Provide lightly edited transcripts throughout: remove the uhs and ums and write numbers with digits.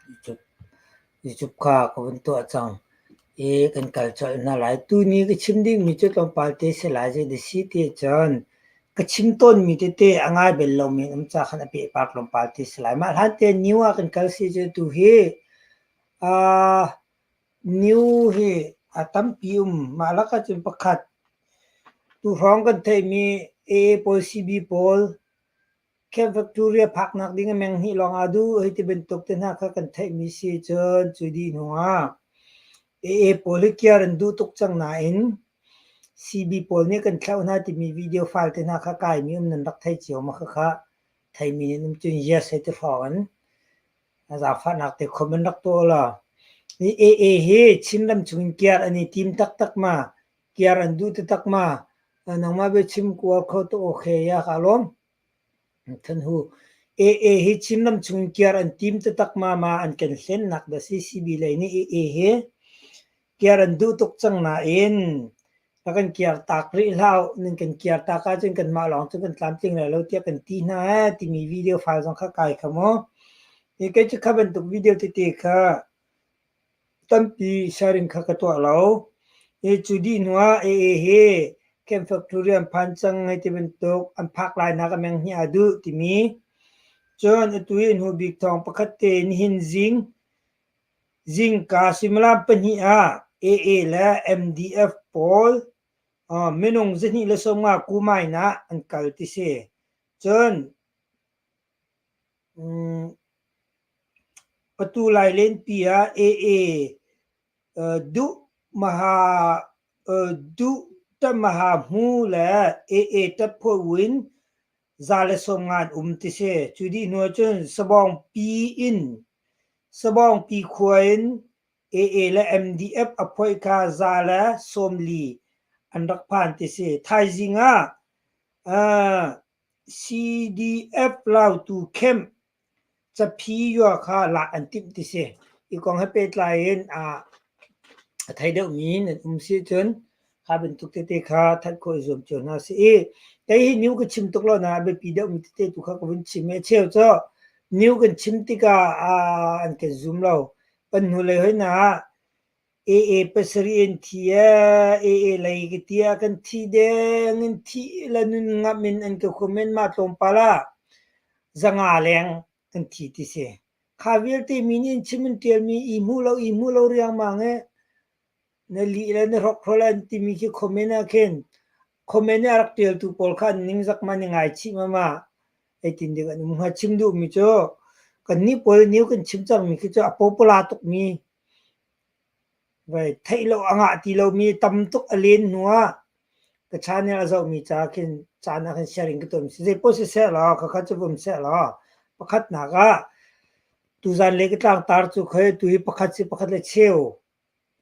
YouTube YouTube kha ka vun tuah cang i kan kal colh hna lai. Tuni ka chim dingmi cu tlawmpal te si lai zei si ti ahcun ka chim tawnmi tete a ngai bel lomi an um ca khan a pehpar tlawmpal te si lai. Mah hlan te new ah kan kal si cu tu hi aa new hi a tampi um. Mah lakah cun pakhat tuhrawng kan theihmi AA pawl CB pawl Camp Victoria phaknak ding a meng hnih lawng aa duh hei ti bantuk te hna kha kan theihmi si cun cu dih hnu ah AA pawl hi kiar an duh tuk cang nain CB pawl nih kan thlauh hna timi video file te hna kha kaimi um nan rak thei cio ma khakha theimi nan um cun yes hei ti hrawng in zaangfahnak te khom an rak tuah law. Hi AA hi Chinram chungin kiar an i tim taktak ma kiar an duh taktak ma nangmah biachim kuar kho tu okay ya ka lawm. Thanhu AA hi Chinram chung kiar an tim taktak ma ma an kan hlennak da CCB lei nih AA hi kiar an duh tuk cang nain a kan kiar tak rih hlah nan kan kiar tak ahcun kanmah lawng cu kan tlamtling lai lo tiah kan ti hna ee timi video file zong kha kai kha mu. Hi kei cu kha bantuk video tete kha tampi sharing kha ka tuah lo. Hi cu dih hnu ah AA hi Camp Factory an phan cang hei ti bantuk an phak lai nak a meng hnih aa duh timi. Cun atu hi hnu bik thawng pakhat te nihin zing zingka suimilam pahnih ah AA le MDF pawl minung 250 Kumain ah an kal ti si. Cun Atu Lailenpi ah AA Duh Maha Hmu le AA Tatphuawin 150 an um ti si. Cu dih hnu ahcun Sabawngpi khua in AA le MDF a phoih kha 140 an rak phan ti si. Thaizing ah CDF Lautu Camp Caphi yua kha lak an timh ti si. Hi kong he pehtlai in a thei deuhmi nan um si cun kha bantuk tete kha that khawh i zuam cio hna sih i kei hi new ka chim tuk lo na a biapi deuhmi tete tu kha ka vun chim i a cheu cu new kan chim tikah an kan zum lo. Kan hnulei hoi hna ah AA pasarih in thi ee, AA lei ka ti ah kan thi deng in thih le nun ngamh in an ka comment mah tlawmpal ah 500 leng kan thi ti si. Kha vialte mi nih an chim an ṭialmi i hmuh lo i hmuh lo riangmang i na lih le na hrokhrol an timi khi comment ah khin comment i a rak ṭialtu pawl kha an ningzak ma an i ngaichih ma ma eitin dik an um hnga. Chim duhmi cu kannih pawl new kan chim cangmi khi cu a popular tukmi Vai theih lo a ngah ti lomi tam tuk a len hnu ah ka channel a zohmi ca khin caan ah khin sharing ka tuahmi si. Zeipaoh siseh law khakha cu vum seh law pakhatnak ah tuzan le ka tlangtar cu khoi tu hi pakhat si pakhat le cheu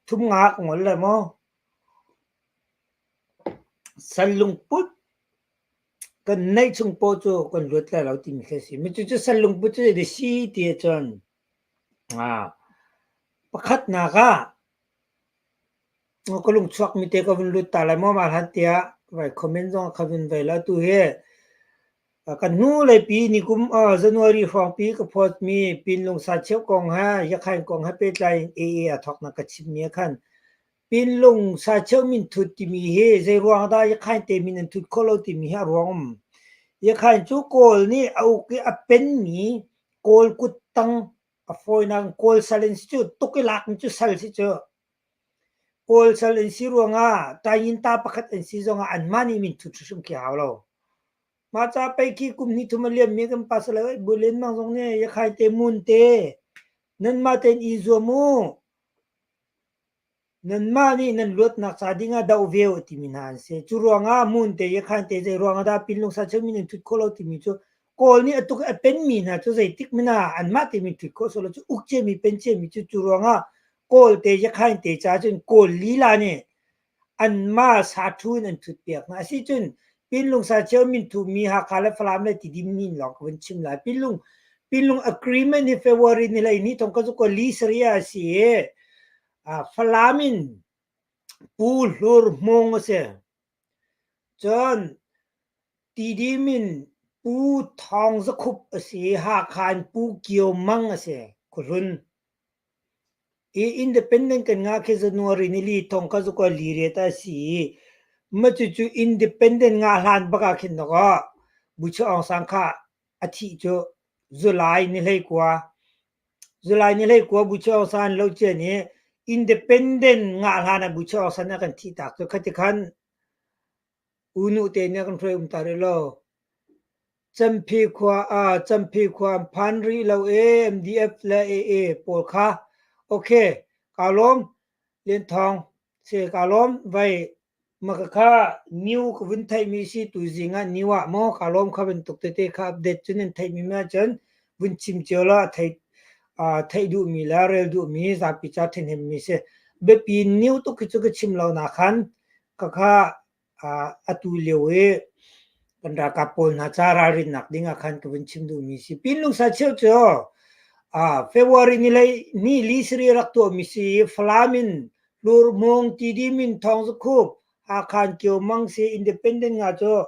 thum nga ka ngol le maw sal lungput kan neih chung paoh cu kan luat lai lo timi khi a si. Mi cucu sal lungput cu zei si ti ahcun Pakhatnak ah ka lungchuakmi te ka vun lut ta lai maw mah hlan tiah vai comment zong ka vun vai la tu hi kan hnu leipi nikum January hrawngpi ka phawtmi Pinlung Sacheu kong he Yakhain kong he pehtlai in AA a thawknak ka chimmi ah khan Pinlung Sacheu min thut timi hi zei ruang dah Yakhain te min an thut khawh lo timi hi a ruang um. Yakhain cu Kawl nih a uk i a penmi Kawl kuttang A fawinak in Kawl sal in si cu tuk i lak in cu sal si cu. Kawl sal in si ruangah tainginta pakhat an si zongah anmah nih min thut hrimhrim khi hau lo. Mah ca pei khi kum hnih thum a liammi kan pasal bu lenmang zong nih yakhai te mun te nanmah tein i zuam u. Nanmah nih nan luatnak ca dingah doh ve u timi hna an si. Cu ruangah hmun te i khan te zei ruangah dah pinlung sa cheu min in thut khawh lo timi cu Kawl nih a tuk i a penmi hna cu zeitik hmanh ah anmah te min thut khawh sawh cu uk ciami pen ciami cu cu ruangah Kawl te Yakhain te ca cun Kawl lila nih anmah sa thu in an thut piak hna. Asicun Pinlung sa cheu min thumi Hakha le Falam le Tidim min lawng ka vun chim lai. Pinlung Pinlung agreement hi February ni 12 thong ka zu ko li saria a si i Falam in Pu Hlur Hmung a si. Cun Tidim in Pu Thawng Za Khup a si i Hakha in Pu Kio Mang a si. Khuahlun. I independent kan ngah khi January nili thong kha zukua li riat ah a si i mah cucu independent ngah hlan bak ah khin dawkaw Bucha Aung San kha a thih cu July ni 19 July ni 19 Bucha Aung San lo cia nih independent ngah hlan ah Bucha Aung San a kan thih tak cu khati khan U nu te nih a kan hruai um ta rih lo. Camphe khua ah Camphe khua an phan rih lo ee MDF le AA pawl kha. Okay, kaa lawm. Lian Thawng si kaa lawm. Vai maka kha new ka vun theihmi si tuzing ah new ah maw kaa lawm kha bantuk tete kha update cu nan theihmi ma cun vun chim cio la theih theih duhmi le rel duhmi zapi ca ṭhahnemmi si. Biapi new tuk khi cu ka chim lo na khan khakha atu lio i kan ralkap pawl hna ca ralrinnak ding ah khan ka vun chim duhmi si. Pinlungsa cheu cu February ni lei ni li sarih rak tuahmi si i Falam in Hlurhmung, Tidim in Thawngzakhup, Hakhan Kio Mang si Independent nga cu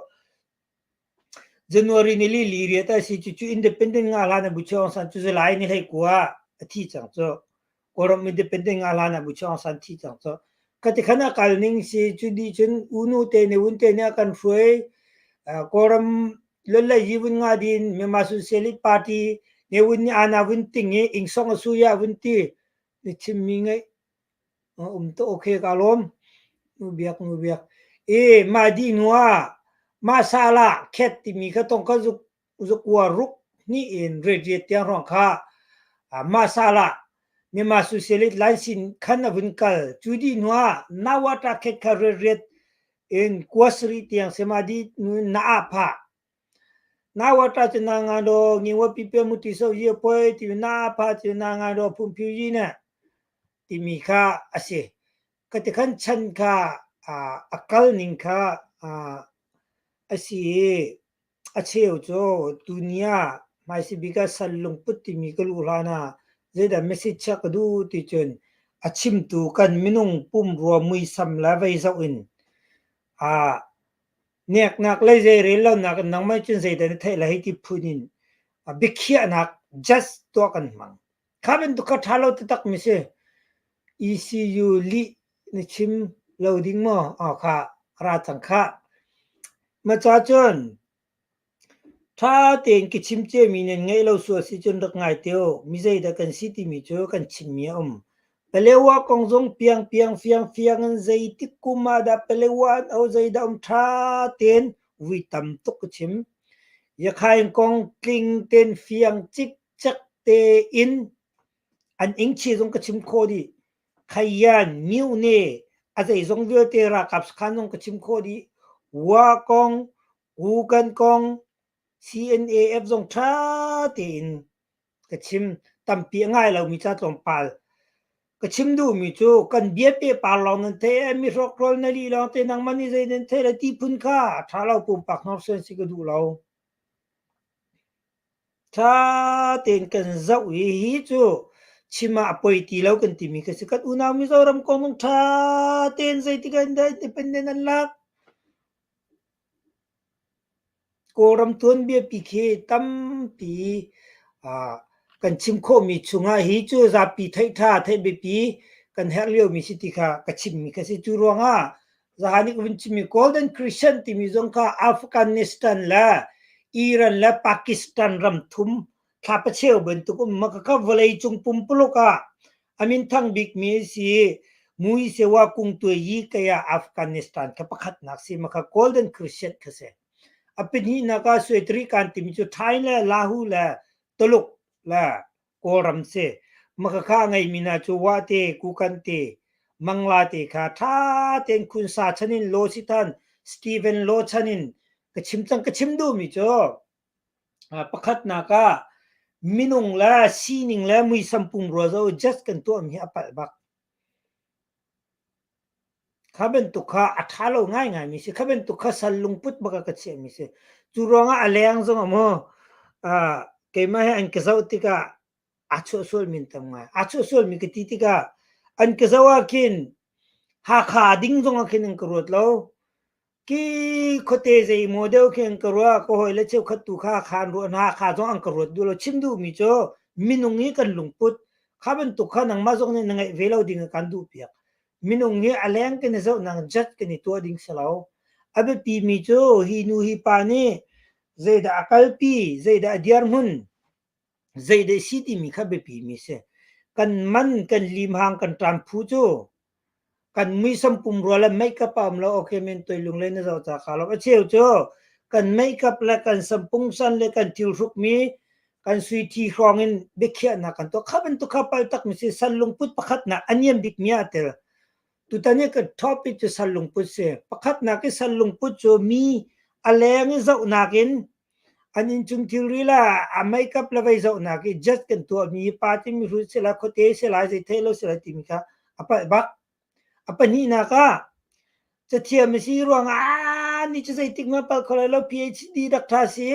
January ni li li riat a si. Cucu independent nga hlan ah Buchi Aung San cu July ni 19 ah a thi cang cu. Kawlram independent nga hlan ah Buchi Aung San thi cang cu. Khati khan a kal ning si cu dih cun unu te nih un te nih a kan hruai. Kawlram lolei yi vun nga din Myanmar Socialist Party ne wun nih ana vun ting i ingsong a su ya vun ti ni chimmi ngaih Um to okay ka lawm. Nu biak nu biak. E mah dih hnu ah mah sala khet timi kha tong kha zuk zukua ruk hnih in riat tiang hrawng kha mah sala Myanmar Socialist Line khan a vun kal. Cu dih hnu ah Nawata khet kha riat riat in kua sarih tiang sema dih hnu na ah phah. Nawata cu na nga do ngiwa pipe muti so ye poi ti na pha cu na nga do phum phu yi na timi kha a si. Ka ti khan chan kha a kal ning kha a si i a cheu cu tuni ah hmaisabik ah sal lungput timi ka luh hlan ah zeidah message chiah ka duh ti cun a chimtu kan minung pumrua muisam le vei zoh in neknak le zeirel lonak in nangmah cun zeidah na theih lai hei ti phun in biakhiahnak just tuah kan hmang. Kha bantuk kha ṭha lo taktak mi si. ECU lih na chim lo ding maw? Aw kha ra cang khah. Ma ca cun ṭha tein ka chim ciami nan ngaih lo sual si cun rak ngai te u. Mi zeidah kan si timi cu kan chimmi a um. Palewa kong zong piang piang fiang fiang in zeitik kum ah dah Palewa an o zeidah um ṭha tein vui tam tuk ka chim. Yakhain kong tling tein fiang cik cek tein an ingchi zong ka chim khawh dih. Khayan, Myone, a zeizong vialte ralkap sakhan zong ka chim khawh dih. Wa kong, Wukan kong, CNAF zong ṭha tein ka chim. Tampi a ngai lomi ca tlawmpal. Ka chim duhmi cu kan bia pehpar lawng nan theih i mi hrawkhrol na lih lawng te nangmah nih zei nan theih le ti phun kha a ṭha lo pumpak hnorsuan si ka duh lo. Ṭha tein kan zoh i hi cu chim ah a poi ti lo kan timi kha si. Kan unau Mizoram kong zong ṭha tein zeitik ah dah independent an lak? Kawlram tuanbia pi khi tampi kan chim khawhmi chungah hi cu zapi theih ṭha, theih biapi kan herh liomi si ti kha ka chimmi kha si. Cu ruangah Zahan i ka vun chimmi Golden Crescent timi zong kha Afghanistan le Iran le Pakistan ram thum thla pacheu bantuk um ma kha vawlei cung pumpuluk ah a minthang bikmi si Mui Sewa Kung Tuai Yi kaya Afghanistan kha pakhatnak si ma kha Golden Crescent kha si. A pahnihnak ah Suetri kan timi cu Thai le Lahu le Tuluk le Kawlram si. Makhakha a ngeimi hna cu Wah te, Kukan te, Mangla te kha ṭha tein Khunsa chan in Law Sithan, Stephen Law chan in ka chim cang. Ka chim duhmi cu pakhatnak ah minung le sining le muisam pumrua zo just kan tuahmi hi a palh bak. Kha bantuk kha a ṭha lo ngaingaimi si. Kha bantuk kha sal lungput bak ah ka chiahmi si. Cu ruangah a leng zong ah maw keimah he an ka zoh tikah aa chuahsualmi an tam ngai. Aa chuahsualmi ka ti tikah an ka zoh ah khin Hakha ding zong ah khin an ka ruat lo. Ki khuate zeimaw deuh khi an ka ruah. Ka hawile cheukhat tu kha Hakha an ruah hna. Hakha zong an ka ruat duh lo. Chim duhmi cu minung hi kan lungput. Kha bantuk kha nangmah zong nih na ngeih ve lo ding ah kan duh piak. Minung hi a leng kan i zohnak judge kan i tuah ding si lo. A biapi mi cu hi nu hi pa nih zeidah a kalpi, zeidah a dirhmun, zeidah si timi kha biapi mi si. Kan man, kan limhang, kan ṭamphu cu kan muisam pumrua le makeup a um lo okay men toi lungle na zoh ca ka lo. A cheu cu kan makeup le kan sampungsan le kan thil hrukmi kan sui thi hrawng in biakhiahnak kan tuah. Kha bantuk kha pal tak mi si sal lungput pakhatnak a niam bik mi ah tel. Tutan i ka topic cu sal lungput si. Pakhatnak i sal lungput cu mi a leng i zohnak in an innchung thilri le a makeup le vei zohnak i judge kan tuahmi pa timi hrut si lai, khuate si lai, zei thei lo si lai timi kha a palh bak. A pahnihnak ah cathiam a si ruangah aa ni cu zeitik hmanh palh kho lai lo PhD doctor si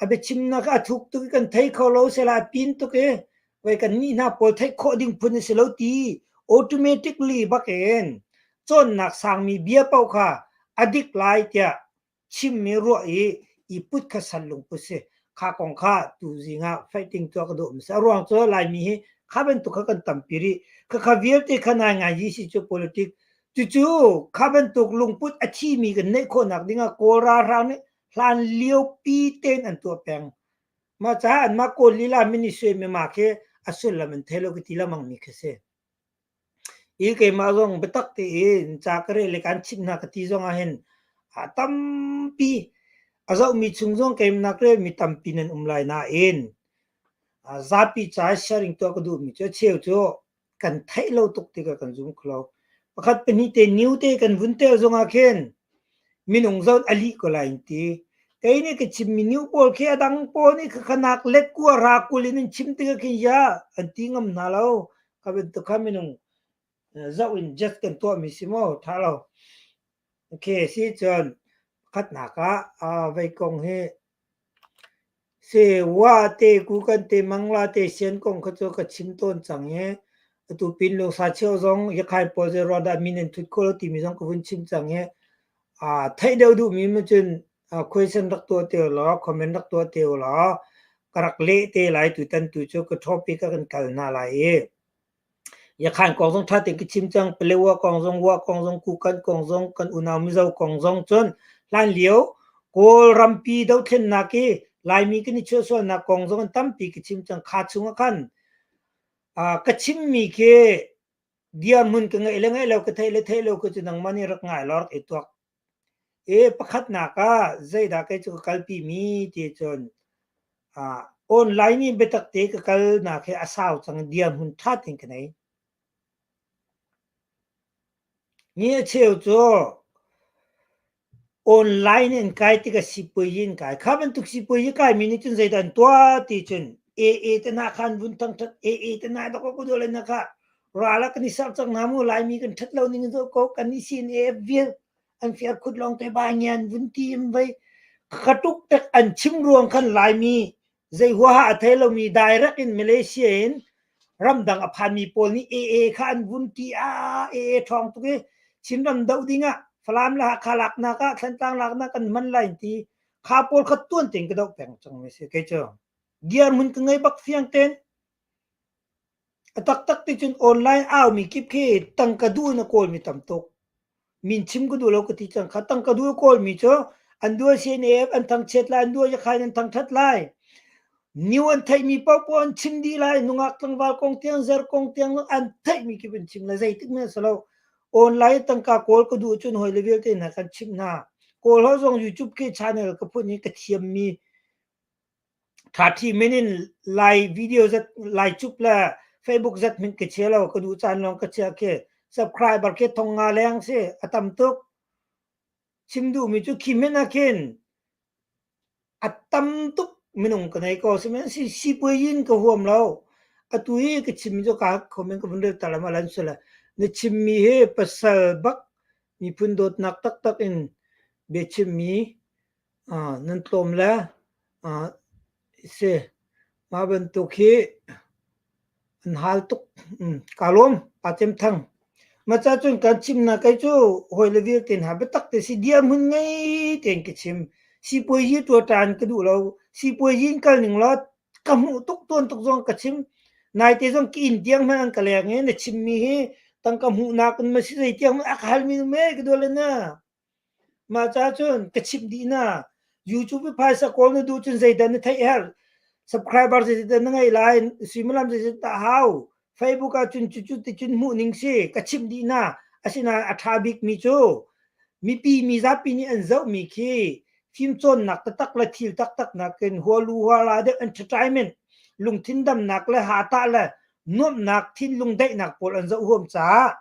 a biachimnak a thuk tuk i kan thei kho lo sela a pin tuk i voi kan nih hna pawl theih khawh ding phun a si lo ti automatically bakin cawnnak sangmi bia paoh kha a dik lai tiah chimmi ruah i i put kha sal lungput si. Kha kong kha tuzing ah fighting tuah ka duh mi si. A ruang cu Laimi hi kha bantuk kha kan tampi rih. Khakha vialte kha nai ngai yi si cu politic. Cucu kha bantuk lungput a thimi kan neih khawhnak ding ah Kawl ralhrang nih hlan lio pi tein an tuah peng. Mah caah anmah Kawl lila min i suaimi ma khi a sullam an thei lo ka ti lengmang mi khi si. I keimah zong biatak tein ca ka rel le kaan chimh hna ka ti zong ahhin a tampi a zohmi chung zong keimnak relmi tampi nan um lai nain zapi ca sharing tuah ka duhmi cu a cheu cu kan theih lo tuk tikah kan zum kho lo. Pakhat pahnih te new te kan vun tel zong ah khin minung zon a lih ko lai an ti. Kei nih ka chimmi new pawl khi a dang pawl nih khakhanak let kua ra kul in an chim tikah khin ya an ti ngam hna lo. Kha bantuk kha minung zoh in judge kan tuahmi si maw tha lo. Okay si cun pakhatnak ah vei kong hi si wa te ku kan te mangla te sian kong kha cu ka chim tawn cang i atu pin lungsa cheu zong yakhai pawl zei ruang dah min an thut kho lo timi zong ka vun chim cang i theih deuh duhmi ma cun question rak tuah te law comment rak tuah te law ka rak leh te lai tutan tu cu ka topic ah kan kal hna lai i Yakhan kong zong ṭha tein ka chim cang. Palewa kong zong, Wa kong zong, Kukan kong zong, kan unau Mizo kong zong cun hlanlio Kawl rampi dothlennak i Laimi kan i chuahsualnak kong zong an tampi ka chim cang. Kha chung ah khan ka chimmi khi dirhmun ka ngeih le ngeih lo ka theih le theih lo ka cu nangmah nih rak ngai law rak i tuak. I pakhatnak ah zeidah kei cu ka kalpi mi ti cun online in biatak te ka kalnak hi a sau cang dirhmun ṭha tein ka nei. Ni a cheu cu online in kai tikah sipuazi in kai. Kha bantuk sipuazi kaimi nih cun zeidah an tuah ti cun AA te hna kha an vun thangṭhat. AA te hna dawk ka duh le na kha ral ah kan i serh cang hna mu Laimi kan ṭhat lo ning zoh ko kan i CNAF vial an fiar khut lawng te ba ngian vun ti in vei ka tuk tek an chim ruang khan Laimi zei huaha a thei lomi direct in Malaysia in ramdang a phanmi pawl nih AA kha an vun ti a AA ṭhawng tuk i Chinram doh ding ah Falam le Hakha laknak ah Thlantlang laknak kan hman lai ti kha pawl kha tuan tein ka doh peng cang mi si kei cu dirhmun ka ngei bak fiang ten A taktak ti cun online aumi kip khi tangka duh in a kawlmi tam tuk. Min chim ka duh lo ka ti cang kha. Tangka duh a kawlmi cu an duh CNF an thangchiat lai, an duh Yakhain an thangthat lai. New an theihmi paohpaoh an chim dih lai. Nungak tlangval kong tiang, zer kong tiang an theihmi kip an chim lai. Zeitik hmanh a si lo. Online tangka kawl ka duh cun hawi le vialte hna kan chimh hna. Kawl ho zong YouTube ke channel ka phun i ka thiammi 30 minute Lai video zat Lai cup le Facebook zat hmanh ka chia lo ka duh caan lawng ka chia khi subscriber khi thong nga leng si a tam tuk chim duhmi cu khi hmanh ah khin a tam tuk minung ka nei ko sihmanhsehlaw sipuai in ka huam lo atu hi ka chimmi cu ka comment ka vun rel ta lam alan sila na chimmi hi pasal bak miphun dawtnak taktak in biachimmi Nan tlawm le si. Mah bantuk hi an hal tuk. Kaa lawm. Pa Cem Thang. Mah ca cun kan chimnak kei cu hawi le vialte hna biatak te si dirhmun ngei tein ka chim. Sipuazi tuahṭan ka duh lo. Sipuazi in kal ning law ka hmuh tuk tuan tuk zong ka chim. Naite zong ka inn tiang hmanh an ka leng i na chimmi hi tangka hmuhnak in ma si zei tiang hmanh a ka halmi um ee ka dual na. Mah ca cun ka chimh dih na. YouTube i phaisa kawl na duh cun zeidah na theih herh. Subscriber zeidah na ngeih lai, suimilam zeidah dah hau. Facebook ah cun cucu ticun hmuh ning si ka chimh dih na. Asinain a ṭha bikmi cu mipi mizapi nih an zohmi khi fimcawnnak taktak le thil taktak nakin hualu huala deuh entertainment lungthin damnak le hatah le nuamhnak thinlung daihnak pawl an zoh huam caah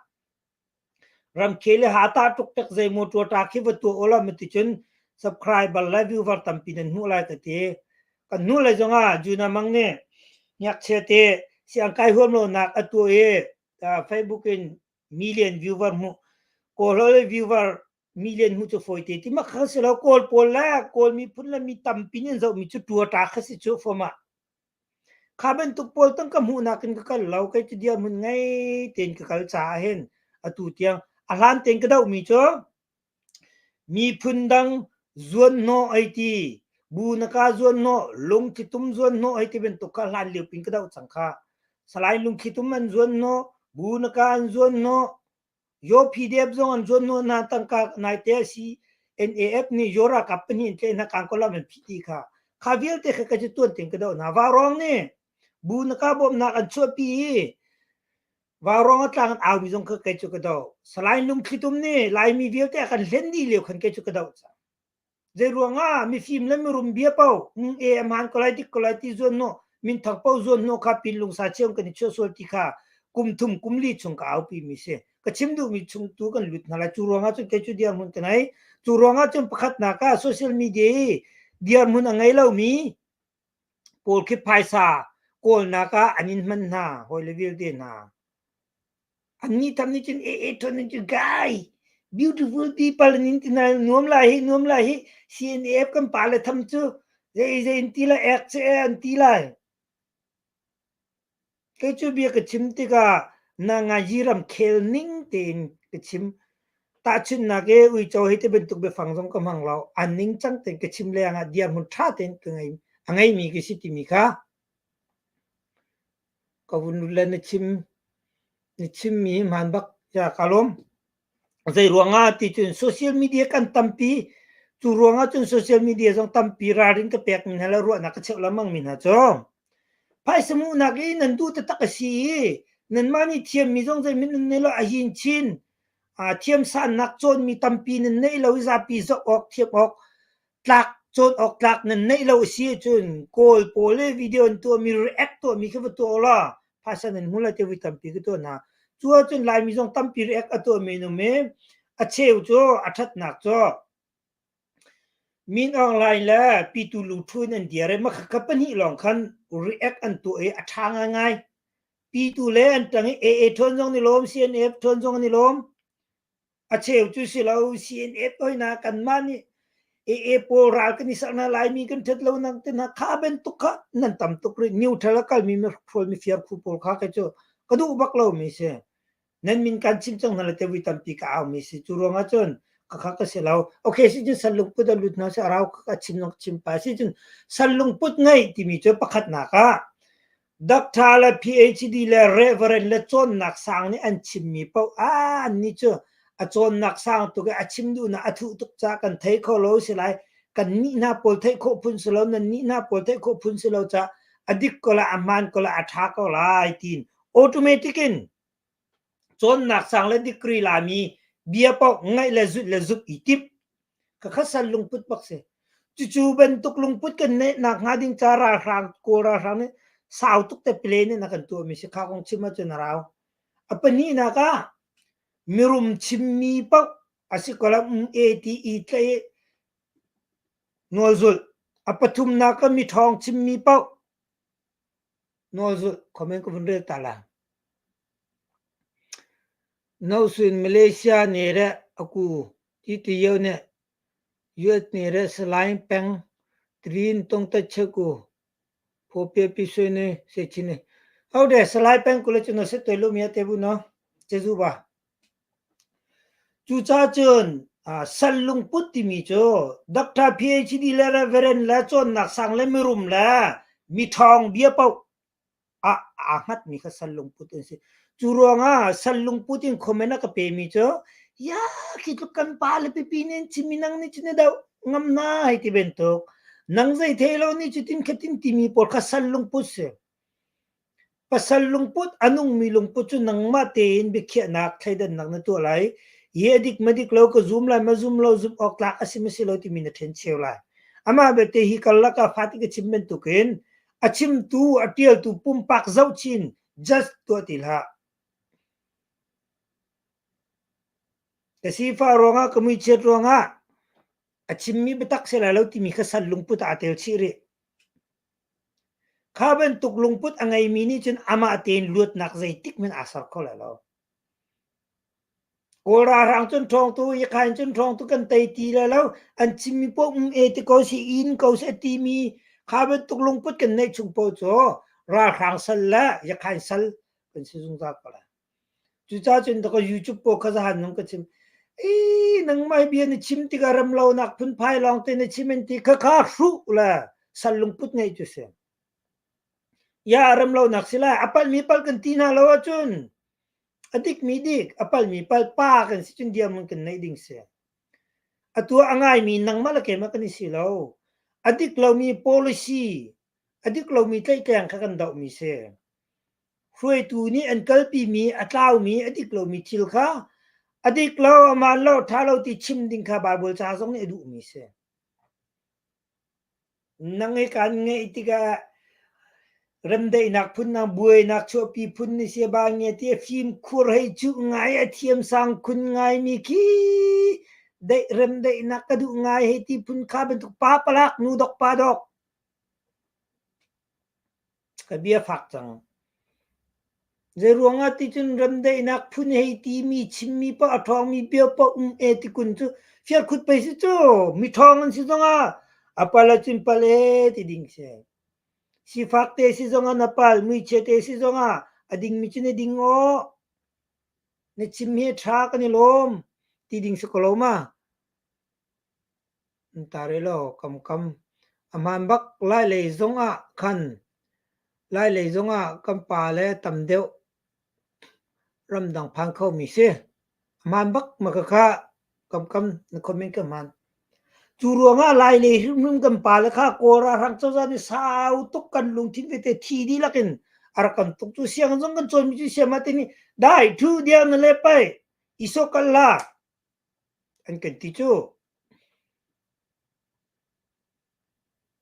ramkhel le hatah tuk zeimaw ṭuaṭa khi va tuah ulaw maticun subscriber le viewer tampi nan hmuh lai ka ti. Kan hnu lei zongah Juna Mang nih ngakchia te siangkai huam lonak a tuah i Facebook in million viewer hmuh Kawlhawl le viewer million hmuh cu fawi te ti mak kha si lo Kawl pawl le Kawl miphun le mi tampi nih an zohmi cu ṭuaṭa kha si cu fom ah. Kha bantuk pawl tangka hmuhnak in ka kal lo. Kei cu dirhmun ngei tein ka kal caah hin atu tiang a hlan tein ka dohmi cu miphun dang zuanhnawh hei ti, bu na ka zuanhnawh, lungthlitum zuanhnawh hei ti bantuk kha hlan lio pin ka doh cang kha. Salai lungthlitum an zuanhnawh, bu na ka an zuanhnawh, Yaw PDF zong an zuanhnawh hna tangka naite a si NAF nih Yaw ralkap pahnih in tlaih hna kangkawlam an phih ti kha kha vialte kha ka cu tuan tein ka doh hna. Vaurawng nih bu na ka bawmhnak an chuahpi i Vaurawng a tlang an aumi zong kha kei cu ka doh. Salai Lungthlitum nih Laimi vialte a kan hlen dih lio khan kei cu ka doh cang. Zeiruangah mifim le mirum bia paoh e a hmaan ko lai dik ko lai ti zuanhnawh minthang paoh zuanhnawh kha pinlungsa cheum kan i chuah sual ti kha kum thum kum li chung ka aupi mi si. Ka chim duhmi chung tu kan lut hna lai. Cu ruangah cun kei cu dirhmun ka ngei. Cu ruangah cun pakhatnak ah social media i dirhmun a ngei lomi pawl khi phaisa kawlnak ah an in hman hna hawi le vialte hna. Annih tham nih cun ee ṭhawn in cun guy beautiful people in ti hna nuam lai hi nuam lai hi CNAF kan pa le tham cu zei zei in ti lai ek che an ti lai. Kei cu bia ka chim tikah na ngaji ram khel ning tein ka chim. Tahchunhnak i uico hi ti bantuk biafang zong ka hmang lo. An ningcang tein ka chim leng ah dirhmun ṭha tein ka ngei a ngeimi ka si timi kha Ka vun lut le na chim na chimmi hi hmaan bak tiah ka lawm. Zei ruangah ti cun social media kan tampi. Cu ruangah cun social media zong tampi ralrin ka pek mi hna le ruahnak ka cheuh lengmang mi hna cu phaisa hmuhnak i nan duh taktak a si i nanmah nih thiammi zong zeihmanh nan nei lo a hin chin thiamsannak cawnmi tampi nan neih lo i zapi zoh awk thiam awk tlak cawn awk tlak nan neih lo a si ahcun Kawl pawl i video an tuahmi react tuahmi khi va tuah ulaw phaisa nan hmu lai ti voi tampi ka tuah hna. Cu ahcun Laimi zong tampi react a tuahmi an um i a cheu cu a ṭhatnak cu Min Aung Hlaing le Pitu Lungthu in an dir i makhakha pahnih lawng khan react an tuah i a ṭha ngaingai. Pitu le an ṭang i AA ṭhawn zong an i lawm, CNF ṭhawn zong an i lawm. A cheu cu si lo CNF hoi na kanmah nih AA pawl ral kan i serh hna Laimi kan ṭhat lo nak te hna kha bantuk kha nan tam tuk rih neutral a kalmi mihrual mifir phu pawl kha kei cu ka duh bak lomi si nan min kan chim cang hna le te vui tampi ka au mi si cu ruangah cun khakha ka si lo okay si cun sal lungput a lut hna si arau ka chim long chim pa si cun sal lungput ngei timi cu pakhatnak ah Doctor le PhD le Reverend le cawnnak sang nih an chimmi paoh ah annih cu a cawnnak sang tuk i a chim duhnak a thuh tuk caah kan thei kho lo si lai. Kan nih hna pawl theih khawh phun si lo, nan nih hna pawl theih khawh phun si lo caah a dik ko lai, a hmaan ko lai, a ṭha ko lai tiin automatic in Cawnnak sang le degree lami bia paoh ngaih le zulh le zumh i timh. Khakha sal lungput bak si. Cucu bantuk lungput kan neih nak hnga ding ca ralhrang Kawl ralhrang nih sau tuk te plan in a kan tuahmi si. Kha kong chim ahcun a rau. A pahnihnak ah mirum chimmi paoh a si ko lo um e ti i tlaih nawl zulh. A pathumnak ah miṭhawng chimmi paoh Nawl zulh comment ka vun rel ta la. Nosun Malaysia ne re aku ti ti yo ne US ne re Salai peng trin tong ta che ku pho pe pi sui ne se chin ne. Hau de Salai peng kule chu no se toi lu mi te bu no Jesu ba. Cucaah cun sal lungput timi cu Doctor PhD le Reverend le cawnnak sang le mirum le miṭhawng bia paoh Ah aa hngatmi kha sal lungput an si. Cu ruangah sal lungput in comment a ka pemi cu ya khi tluk kan pa le pipi nih an chim i nang nih cun na doh ngam na hei ti bantuk. Nang zei thei lo nih cutin khatin timi pawl kha sal lungput si. Pasal lungput a nungmi lungput cu nangmah tein biakhiahnak thleidannak na tuah lai. Hi a dik ma dik lo ka zum lai ma zum lo zumh awk tlak a si ma si lo timi na ṭhencheu lai. Amah belte hi karlak ah fati ka chim bantukin a chimtu a ṭialtu pumpak zohchin just tuah ti hlah. Ka sifah ruangah ka muichiat ruangah a chimmi biatak si lai lo timi kha sal lungput ah aa tel chih rih. Kha bantuk lungput a ngeimi nih cun amah tein luatnak zeitik hmanh aa ser kho lai lo. Kawl ralhrang cun ṭhawngtu, Yakhain cun ṭhawngtu kan tei ti lai lo. An chimmi paoh um e ti ko si, in ko si a timi kha bantuk lungput kan neih chung paoh cu ralhrang sal le Yakhain sal kan si zungzal ko lai. Cucaah cun ka YouTube pawl kha zahan nung ka chim. Ii nangmah hi bia na chim tikah remlonak phunphai lawngte na chim an ti khakha hruh le sal lungput ngeih cu si. Ya remlonak si lai a palhmi palh kan ti hna lo ahcun a dikmi dik a palhmi palh pa kan si cun dirhmun kan neih ding si. Atu ah a ngaimi nangmah le keimah kan i si lo. A dik lomi policy, a dik lomi tlaihtleng kha kan dohmi si. Hruaitu nih an kalpimi a tlaumi a dik lomi thil kha a dik lo, a maan lo, ṭha lo ti chim ding kha Baibal ca zong nih a duhmi si. Nang i kaan ngeih tikah remdaihnak phun nang buainak chuahpi phun ni si ba nge ti fimkhur hei cuh ngai a thiam sang khun ngaimi khi daih remdaihnak ka duh ngai hei ti phun kha bantuk pa palak nu dok pa dok. Ka bia fak cang. Zeiruangah ticun remdaihnak phun hei timi chimmi paoh a ṭhawngmi bia paoh um e ti kun cu firkhut pei si cu miṭhawng an si zongah a pal ahcun pal e ti ding si. Sifak te si zongah na pal, muichia te si zongah a dingmi cu na ding aw. Na chim hi ṭha kan i lawm ti ding si ko lo ma. Tarilo kamkam a hmaan bak. Lailei zongah khan Lailei zongah kan pale tam deuh ramdang phan khomi si. A hmaan bak ma khakha kamkam na comment ka hmaan. Cu ruangah Lailei hrimhrim kan pale kha Kawl ralhrang cozah nih sau tuk kan lungthin tete thi dihlak in a rak kan tuk. Cu sianginn zong kan cawnmi cu siam ah timi dai thu diam na le pai i sawh kal hlah. An kan ti cu.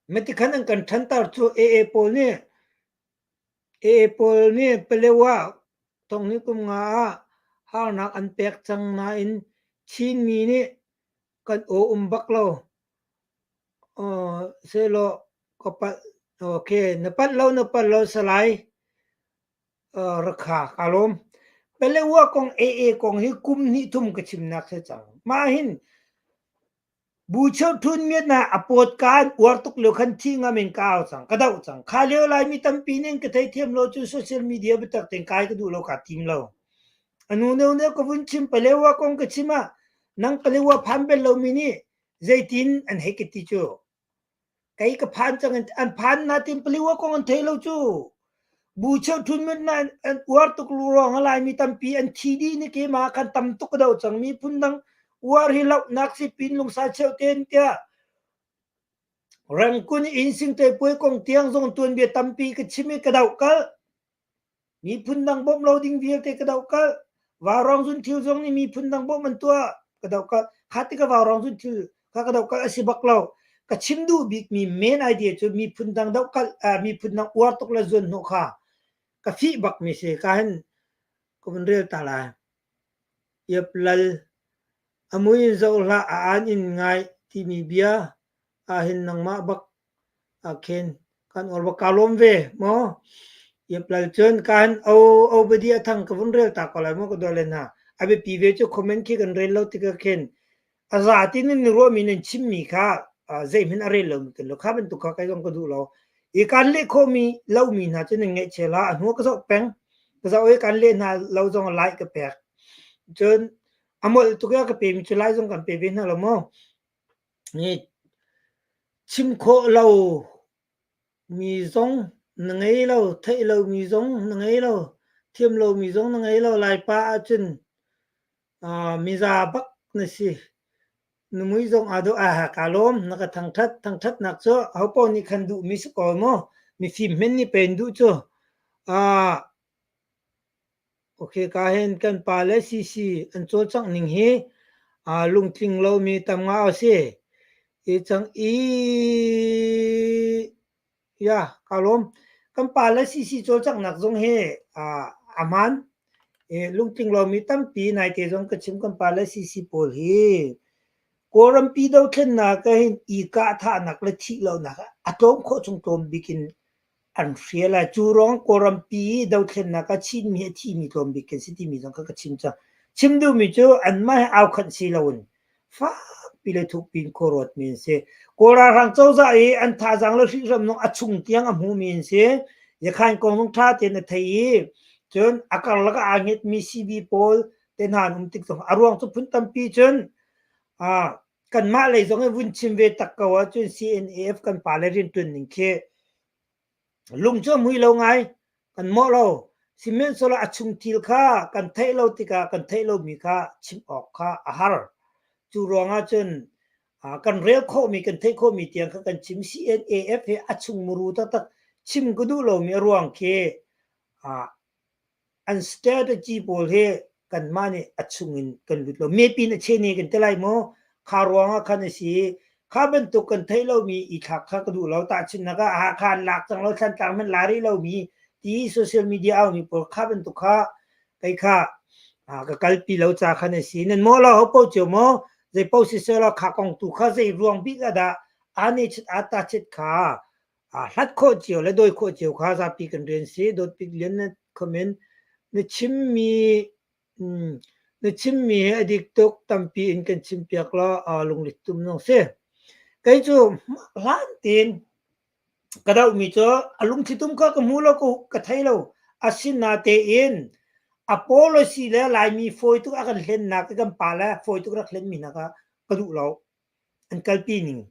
Matikhan an kan ṭhanter cu AA pawl nih AA pawl nih Palewa thonghnih kum nga ah harnak an pek cang nain Chinmi nih kan aw um bak lo. Sehlaw ka palh okay na palh lo na palh lo salai. Rakha kaa lawm. Palewa kong AA kong hi kum hnih thum ka chimnak si cang. Mah hin bu cheuthun miat na a pawt ka an uar tuk lio khan thi ngam in ka au cang, ka doh cang. Kha lio Laimi tampi nih an ka theithiam lo cu social media biatak tein kai ka duh lo kaa tim lo. Anu neu neu ka vun chim Palewa kong ka chim ah nang Palewa phan bel lomi nih zeitin an hei ka ti cu. Kei ka phan cang an phan natin Paliwa kong an thei lo cu. Bu cheu thun min na an uar tuk lu ruang Laimi tampi an thi dih ni keimah khan tam tuk ka doh cang miphun dang uar hi lohnak si pin lungsa cheu ten tiah Rangkun inn singte puai kong tiang zong tuanbia tampi ka chim i ka doh kal. Miphun dang bawmh lo ding vialte ka dohkalh. Vaurawng zunthil zong nih miphun dang bawmh an tuah ka dohkalh. Kha tikah vaurawng zunthil kha ka dohkalh a si bak lo. Ka chim duh bikmi main idea cu miphun dang dohkalh, miphun dang uar tuk le zuan hnawh kha ka fih bakmi si. Ka hin ka vun rel ta lai. Iap lal a mui in zoh hlah a aan in ngai timi bia ahhin nangmah bak ahkhin kan or bak kaa lawm ve maw Iplal cun kan o obadi a thang ka vun rel ta ko lai maw ka dawle hna a biapi ve cu comment khi kan rel lo tikah khin a za tin in ruahmi nan chimmi kha zeihmanh a rel lomi kan lo kha bantuk kha kai zong ka duh lo i kan leh khawhmi lomi hna cu nan ngaihchia la a hnu ka zoh peng ka zoh i kan leh hna lo zong like ka pek cun a molh tuk i ka pemi cu lai zong kan pe ve hna lo maw Chim khawh lo mi zong. Na ngei lo, theih lomi zong na ngei lo, thiam lomi zong na ngei lo. Laipa ahcun miza bak na si. Na mui zong aa dawh. Aa kaa lawm. Na ka thangṭhat. Thangṭhatnak cu ahopaoh nih khan duhmi si ko maw? Mifim hmenh nih pei an duh cu. Ok, ka hin kan pa le CC an cawlcangh ning hi lungtling lomi tam nga a si. I cang i ya ka lawm. Kan pa le CC cawlcanghnak zong hi a hmaan. Lungtling lomi tampi naite zong ka chim kan pa le CC pawl hi Kawlrampi dothlennak ah hin i kahthahnak le thih lonak a tlawm khawh chung tlawm bik in an hrial ai. Cu ruang Kawlrampi i dothlennak ah Chinmi a thimi tlawm bik kan si timi zong kha ka chim cang. Chim duhmi cu anmah he aukhanh si loin fakpi le thukpi in khuaruatmi an si. Kawl ralhrang cozah i an thazaang le hrihhram zong a chung tiang a hmumi an si. Yakhain kong zong ṭha tein a thei i cun a karlak ah aa ngetmi CB pawl te hna an um tik zong a ruang cu phun tampi cun kanmah lei zong in vun chim ve tak ko ahcun CNAF kan pale rianṭuan ning khi lung cu a mui lo ngai, kan mawh lo. Sihmanhsehlaw a chung thil kha kan theih lo tikah kan theih lomi kha chim awk kha a har. Cu ruangah cun kan rel khawhmi kan theih khawhmi tiang kha kan chim. CNAF hi a chung muru taktak chim ka duh lomi a ruang khi An strategy pawl hi kanmah nih a chungin kan lut lo. Mepin a chene kan ti lai maw? Kha ruangah khan a si. Kha bantuk kan theih lomi i thlak kha ka duh lo. Tahchunhnak ah Hakha an lak cang lo, Thlantlang hmanh la rih lomi ti social media aumi pawl kha bantuk kha kei kha ka kalpi lo ca khan a si. Nan maw lo ho paoh cio maw? Zei paoh siseh law kha kong tu kha zei ruang bik ah dah aa ne chit aa ta chit kha Hlat khawh cio le dawi khawh cio kha zapi kan rian si. Dawtbik Lian na comment na chimmi na chimmi hi a dik tuk tampi in kan chimpiak law lunglit tum zong si. Kei cu hlan tein ka dohmi cu a lungthli tum kha ka hmu lo ka thei lo. Asinatein a policy le Laimi fawi tuk a kan hlennak i kan pa le fawi tuk rak hlenmi hna kha ka duh lo. An kalpi ning.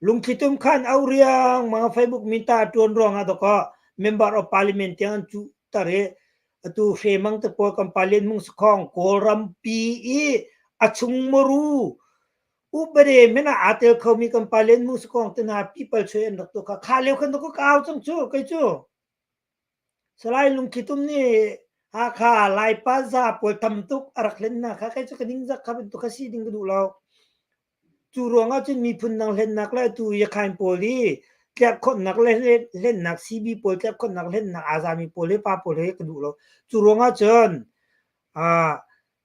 Lungthlitum khan auh riangmang Facebook minta a ṭuan ruangah dawkaw member of parliament tiang an cuh ter i atu Hremang te pawl kan pa Lian Mung Sakhong Kawlrampi i a chung muru upade men ah aa tel khomi kan pa Lian Mung Sakhong te hna people choi an rak tuah kha kha lio khan ka au cang cu kei cu. Salai Lungthlitum nih Hakha Laipa za pawl tam tuk a rak hlen hna kha kei cu ka ningzak kha bantuk kha si ding ka duh lo. Cu ruangah cun miphun dang hlennak le atu Yakhain pawl hi tlerhkhonhnak le hlennak CB pawl tlerhkhonhnak hlennak aa zami pawl hi pa pawl hi ka duh lo. Cu ruangah cun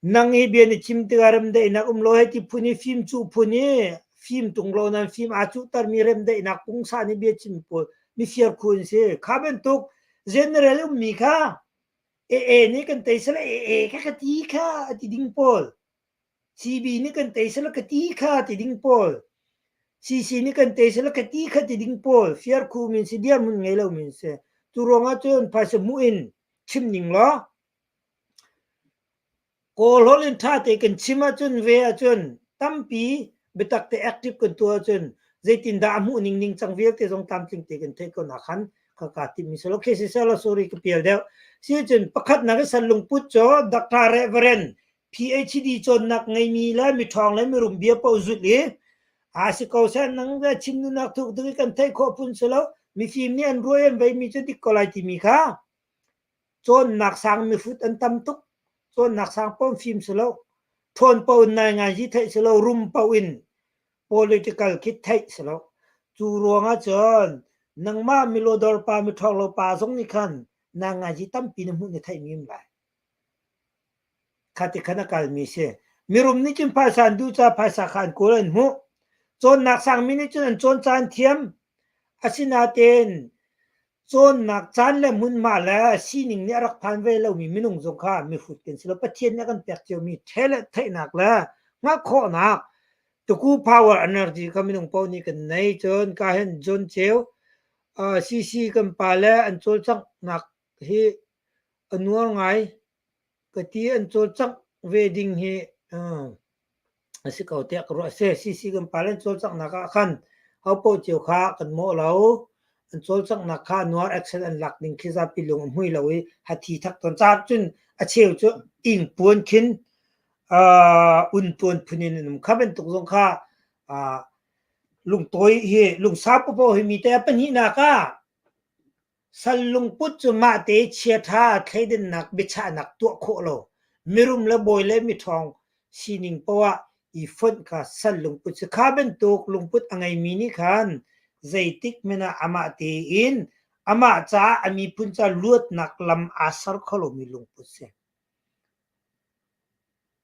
nang i bia na chim tikah remdaihnak um lo hei ti phun i fim cuh phun i fim tung lo nan fim aa cuhtermi remdaihnak pungsan i bia chim pawl mifir khu an si. Kha bantuk general ummi kha AA nih kan tei sala AA kha ka ti kha a ti ding pawl. CB nih kan tei sala ka ti kha ti ding pawl. CC nih kan tei sala ka ti kha ti ding pawl. Fiarkhu min si dirhmun ngei lo min si. Cu ruangah cun phaisa hmuh in chim ning law Kawl holh in ṭha te kan chim ahcun ve ahcun tampi biatak te active kan tuah ahcun zeitindah a hmuh ning ningcang vialte zong tlamtling te kan theih ko nakhan ka kaa timmi si lo. Okay, siseh sorry ka pial deuh. Si cun pakhatnak i sal lungput cu Dr. Reverend PhD cawnnak ngeimi le miṭhawng le mirum bia paoh zulh i aa si ko seh nang le chim nunak thuk tuk i kan theih khawh phun si lo mifim nih an ruai an veimi cu dik ko lai timi kha Cawnnak sang mihrut an tam tuk. Cawnnak sang paoh fim si lo. Ṭhawn paoh in nainganzi theih si lo. Rum paoh in political khi theih si lo. Cu ruangah cun nangmah milodor pa miṭhawng lo pa zong nih khan nainganzi tampi na hmuh na theihmi um lai. Kha ti khan a kalmi si. Mirum nih cun phaisa an duh caah phaisa kha an kawl an hmuh. Cawnnak sangmi nih cun an cawn ca an thiam. Asinain Cawnnak caan le hmunhma le sining nih a rak phan ve lomi minung zong kha mihrut kan si lo. Pathian nih a kan pek ciomi talent theihnak le hngalh khawhnak tuku power energy kha minung paoh nih kan nei. Cun ka hin John Ceu CC kan pa le an cawlcanghnak hi a nuar ngai. Ka ti an cawlcangh ve ding hi a si ko tiah ka ruah. A si, CC kan pa le an cawlcanghnak ah khan hopaoh cio kha kan mawh lo. An cawlcanghnak kha nuar action an lak ning khi zapi lung a hmui lo i hathi thak tawn. Caah cun a cheu cu ingpuan khin untuan phun in an um. Kha bantuk zong kha lungtawi hi lungsau paoh hi mi te a pahnihnak ah Sal lungput cu mahte chiaṭha thleidannak biachahnak tuah khawh lo, mirum le bawi le miṭhawng sining poah i fonh kha sal lungput si. Kha bantuk lungput a ngeimi nih khan zeitik hmanh ah amah tein amah caah a miphun ca luatnak lam aa ser kho lomi lungput si.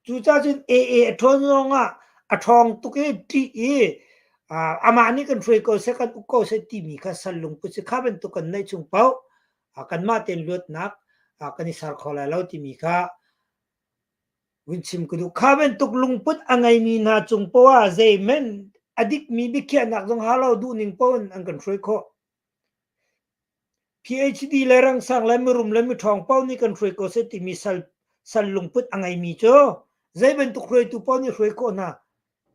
Cucaah cun AA a ṭhawn zongah a ṭhawng tuk i ṭih i amah nih kan hruai ko seh, kan uk ko seh timi kha sal lungput si. Kha bantuk kan neih chung paoh kanmah tein luatnak kan i ser kho lai lo timi kha vun chim ka duh. Kha bantuk lungput a ngeimi hna cung poah ah zeihmanh a dikmi biakhiahnak zong ha lo duhning paoh in an kan hruai khawh. PhD le rangsang le mirum le miṭhawng paoh nih kan hruai ko seh timi sal, sal lungput a ngeimi cu zei bantuk hruaitu paoh nih hruai khawh hna.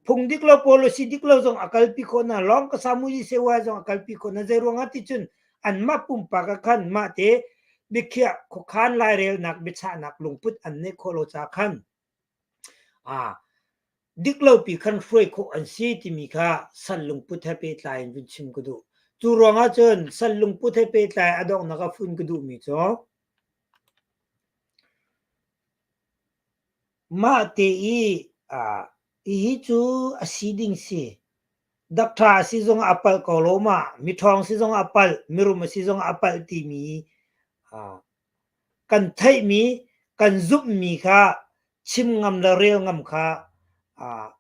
Phung dik lo policy dik lo zong a kalpi khawh hna. Lawng ka samuji sewa zong a kalpi khawh hna. Zei ruangah ti cun anmah pumpak ah khan mah te biakhiah khuakhan lairelnak biachahnak lungput an neih khawh lo ca khan Ah, diklopi khan hruai khawh an si timi kha sal lungput he pehtlai in vun chim ka duh. Cu ruangah cun sal lungput he pehtlai a donghnak ah fun ka duhmi cu mah te i ah, hihi cu a si ding si. Dakṭha a si zongah a palh ko lo ma, miṭhawng si zongah a palh, mirum a si zongah a palh timi ah, Kan theihmi, kan zumhmi kha chim ngam le rel ngam kha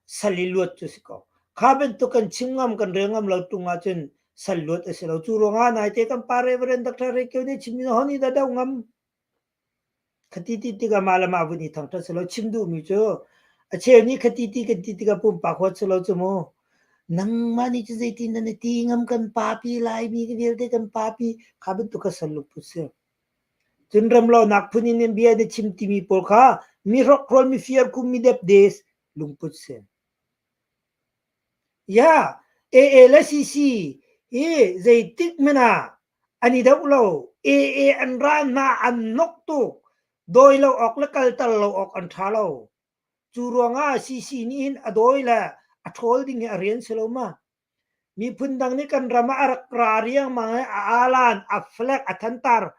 sal i luat cu si ko. Kha bantuk kan chim ngam, kan rel ngam lo ṭung ahcun sal luat a si lo. Cu ruangah naite kan pa Reverend Dr. Rekio nih chimmi ho nih dah doh ngam? Khati ti tikah mah le mah vun i thangṭhat si lo. Chim duhmi cu a cheu nih khati ti kan ti tikah pumpak huat si lo cu mu. Nangmah nih cu zeitin dah na ti ngam kan papi Laimi vialte kan papi kha bantuk kha sal lungput si. Cun remlonak phun in in bia na chim timi pawl kha mi hrokhrawl mi firkhum mi depde lungput si. Ya, AA le CC hi zeitik hmanh ah an i doh lo. AA an ra hna an nok tuk. Dawi lo awk le kalter lo awk an ṭha lo. Cu ruangah CC nih hin a dawi le a ṭhawl ding hi a rian si lo ma. Miphun dang nih kan ram ah a rak ra riangmang i a alan, a flag, a thantar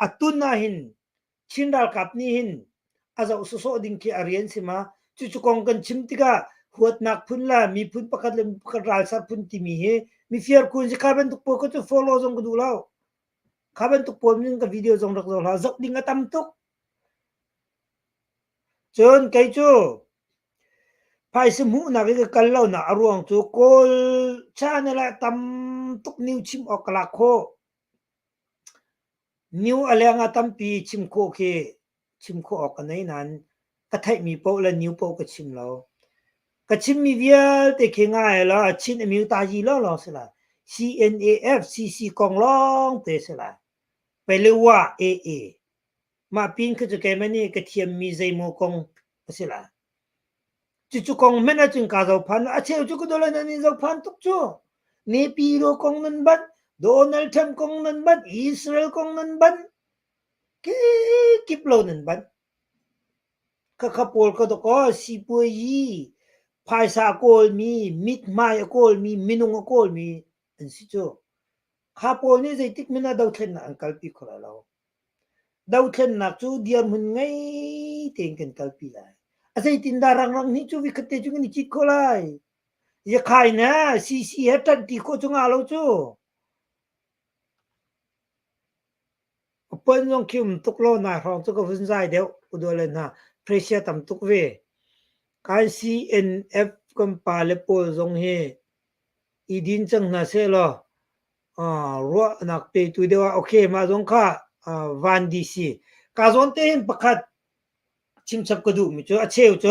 a tun ahhin Chin ralkap nih hin a zoh sawsawh ding khi a rian si ma. Cucu kong kan chim tikah huatnak phun le miphun pakhat le pakhat ralsar phun timi hi mifir kun si kha bantuk pawl ka cu follow zong ka duh lo. Kha bantuk pawl ning ka video zong rak zoh hlah. Zoh ding a tam tuk. Cun kei cu phaisa hmuhnak i ka kal lonak a ruang cu Kawl channel ah tam tuk new chim awk ka lak khawh. New a leng ah tampi chim khawh khi chim khawh awk ka nei nain ka theihmi paoh le new paoh ka chim lo. Ka chimmi vialte khi ngai law Chin Amyothazi lawnglawng si lai. CNAF CC kong lawng te si lai. Pelewa AA. Mah pin khi cu keimah nih ka thiammi zeimaw kong a si lai. Cucu kong hmanh ahcun kaa zohphan. A cheu cu ka dawt nan in zohphan tuk cu. Nepiro kong nan banh, Donald Trump kong nan banh, Israel kong nan banh, kikip lo nan banh. Khakha pawl ka dawk aw sipuayi, phaisa a kawlmi, mithmai a kawlmi, minung a kawlmi an si cu. Kha pawl nih zeitik hmanh ah dothlennak an kalpi kho lai lo. Dothlennak cu dirhmun ngei tein kan kalpi lai. A zeitindah rangrang hnih cu vikhat te cu kan i cit khawh lai? Yakhai na CC he ṭanhṭi khawh cu ngah lo cu. A puan zong khi um tuk lo nai hrawng cu ka vun zai deuh u dua le hna pressure tam tuk ve. Kan CNF kan pale pawl zong hi i din cang hna seh law ruahnak petu deuh ah okay mah zong kha van DC ka zawn te hin pakhat chimchap ka duhmi cu a cheu cu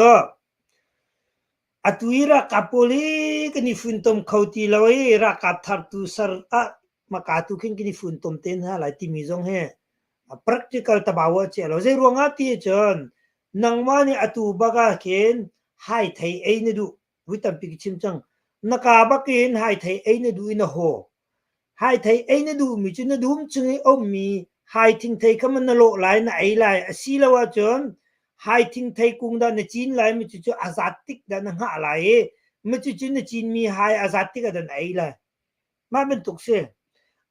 atu i ralkap pawl hi kan i funtom kho ti lo i ralkap thar tu ser ah maka tu khin kan i funtom te hna lai timi zong hi practical tabawa che lo zei ruangah ti cun nangmah nih atu bak ah khin hai thei ei na duh vui tampi ka chim cang na ka bak in hai thei ei na duh i na haw. Hai thei ei na duhmi cu na dum chung i ummi hai thingthei kha na lawh lai na ei lai. Asilo ahcun hai thingthei kung dah na cin lai mi cucu a zat tik dah na hngah lai i mi cucu na cinmi hai a zat tik ah dah na ei lai. Mah bantuk si.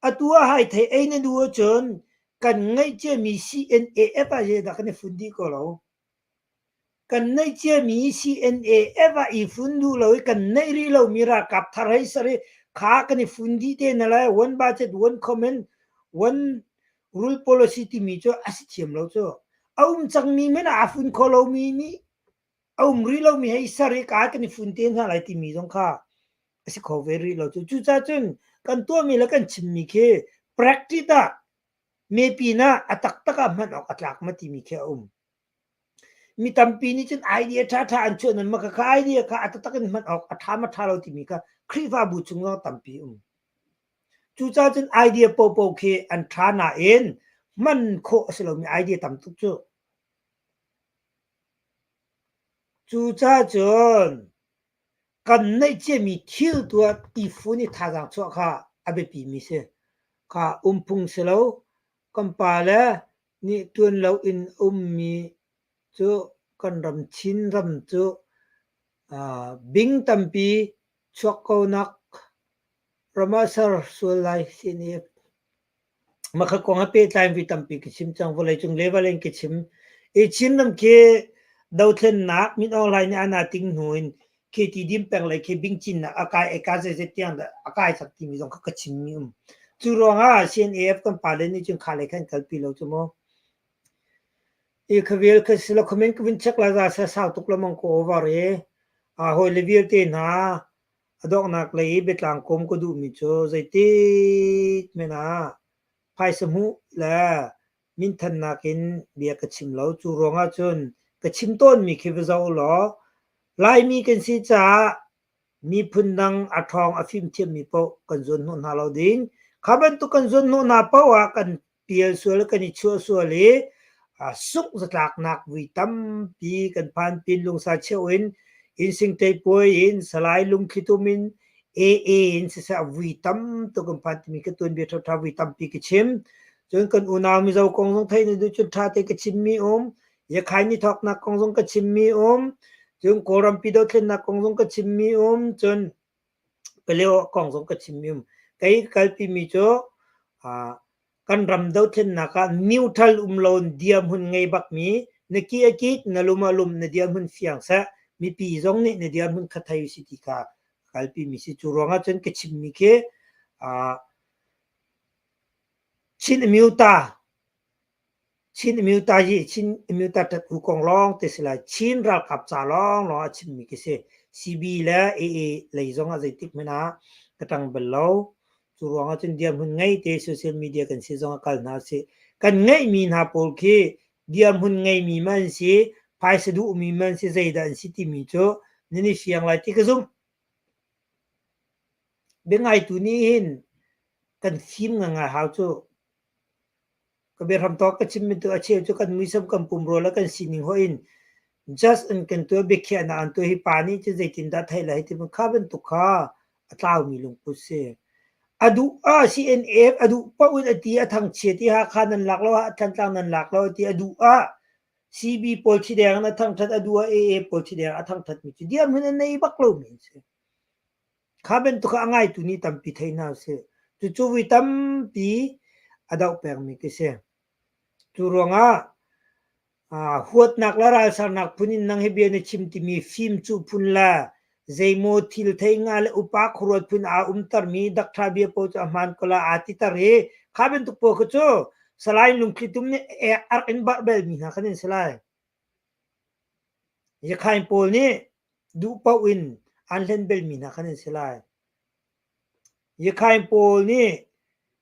Atu ah hai thei ei na duh ahcun kan ngeih ciami CNAF ah zeidah kan i fun dih ko lo. Kan neih ciami CNAF ah i fun duh lo i kan neih rih lomi ralkap thar hei ser i kha kan i fun dih te hna lai. One budget, one comment, one rule policy timi cu a si thiam lo cu. A um cangmi men ah aa fun kho lomi nih a um rih lomi hei ser i ka kan i fun te hna lai timi zong kha a si kho ve rih lo cu. Cucaah cun kan tuahmi le kan chimmi khi practice ah mepin ah a taktak ah hman awk a tlak ma timi khi a um. Mi tampi nih cun idea ṭhaṭha an chuah nain mah kha idea kha a taktak in hman awk a ṭha ma ṭha lo timi kha Khrihfabu chung zong tampi um. Cucaah cun idea paohpaoh khi an ṭha nain hman khawh a si lomi idea tam tuk cu. Cucaah cun kan neih ciami thil tu ah tifun i thazaang chuah kha a biapimi si. Kha umphung si lo, kan pale nih ṭuan loin a ummi cu kan ram Chinram cu bing tampi chuak konak ram ah ser sual lai CNF. Mah kong he pehtlai in vi tampi ka chim cang. Vawleicung level in ka chim. I Chinram khi dothlennak Min Aung Hlaing nih a ting hnu in khi Tidim peng lei khi bing cinnak a kai eka zeizet tiang dah a kai cang timi zong kha ka chimmi um. Cu ruangah CNAF kan pale nih cun kha lei khan kalpi lo cu mu. I khavel kha silo comment ka vun check la za sa sau tuk lamang ko over i a hawi le vialte hna a donghnak lei i biatlang kom ka duhmi cu zeitik men ah phaisa hmuh le minthannak in bia ka chim lo. Cu ruangah cun ka chim tawnmi khi va zoh law Laimi kan si caah miphun dang a ṭhawng a fimthiammi paoh kan zuanhnawh hna lo ding. Kha bantuk kan zuanhnawh hna paoh ah kan pial sual kan i chuah sual i sungh zatlaknak vui tampi kan phan pin lungsa cheu in innsing ṭeipuai in Salai Lungthlitum in AA in siseh vui tam tuk kan phan timi ka tuanbia ṭhaṭha vui tampi ka chim. Cun kan unau Mizo kong zong theih na duh cun ṭha te ka chimmi um. Yakhai ni thawknak kong zong ka chimmi um. Cun Kawlrampi dothlennak kong zong ka chimmi um. Cun Paleo kong zong ka chimmi um. Kei ka kalpimi cu kan ram dothlennak ah neutral um lo in dirhmun ngei bakmi na ki a kik na lum a lum na dirhmun fiang seh mipi zong nih na dirhmun kha thei usih ti kha ka kalpimi si. Cu ruangah cun ka chimmi khi Chin Amyota Chin Amyota hi Chin Amyota ṭat u kong lawng te si lai. Chin ralkap ca lawnglawng a chimmi khi si. CB le AA lei zong ah zeitik hmanh ah ka ṭang bal lo. Cu ruangah cun dirhmun ngei te social media kan si zong ah kal hna usih. Kan ngeihmi hna pawl khi dirhmun ngeimi ma an si, phaisa duhmi ma an si, zeidah an si timi cu nan i fiang lai ti ka zumh. Biangaitu nih hin kan fim ngangai hau cu. Ka biahram tawk ka chimmi tu a cheu cu kan muisam kan pumrua le kan sining hoih in just in kan tuah biakhiahnak an tuah hi pa nih cun zeitindah theih lai ti kha bantuk kha a tlaumi lungput si. A duh ah CNF a duh paoh in a ti a thangchiat i Hakha nan lak lo ah Thantlang nan lak lo ti a duh ah CB pawl thideng in a thangthat a duh ah AA pawl thideng a thangthat mi cu dirhmun a nei bak lomi an si. Kha bantuk kha a ngaitu nih tampi thei hna usih. Cucu vui tampi a doh pengmi khi si. Cu ruangah huatnak le ralsarnak phun in nang hi bia na chim timi fim cu phun le zeimaw thil thei nga le upa khuaruat phun aa umtermi dakṭha bia paoh cu a hmaan ko la aa titer i kha bantuk paoh kha cu Salai Lungthli Tum nih ek ark in barh belmi hna khan an si lai. Yakhain pawl nih duh paoh in an hlen belmi hna khan an si lai. Yakhain pawl nih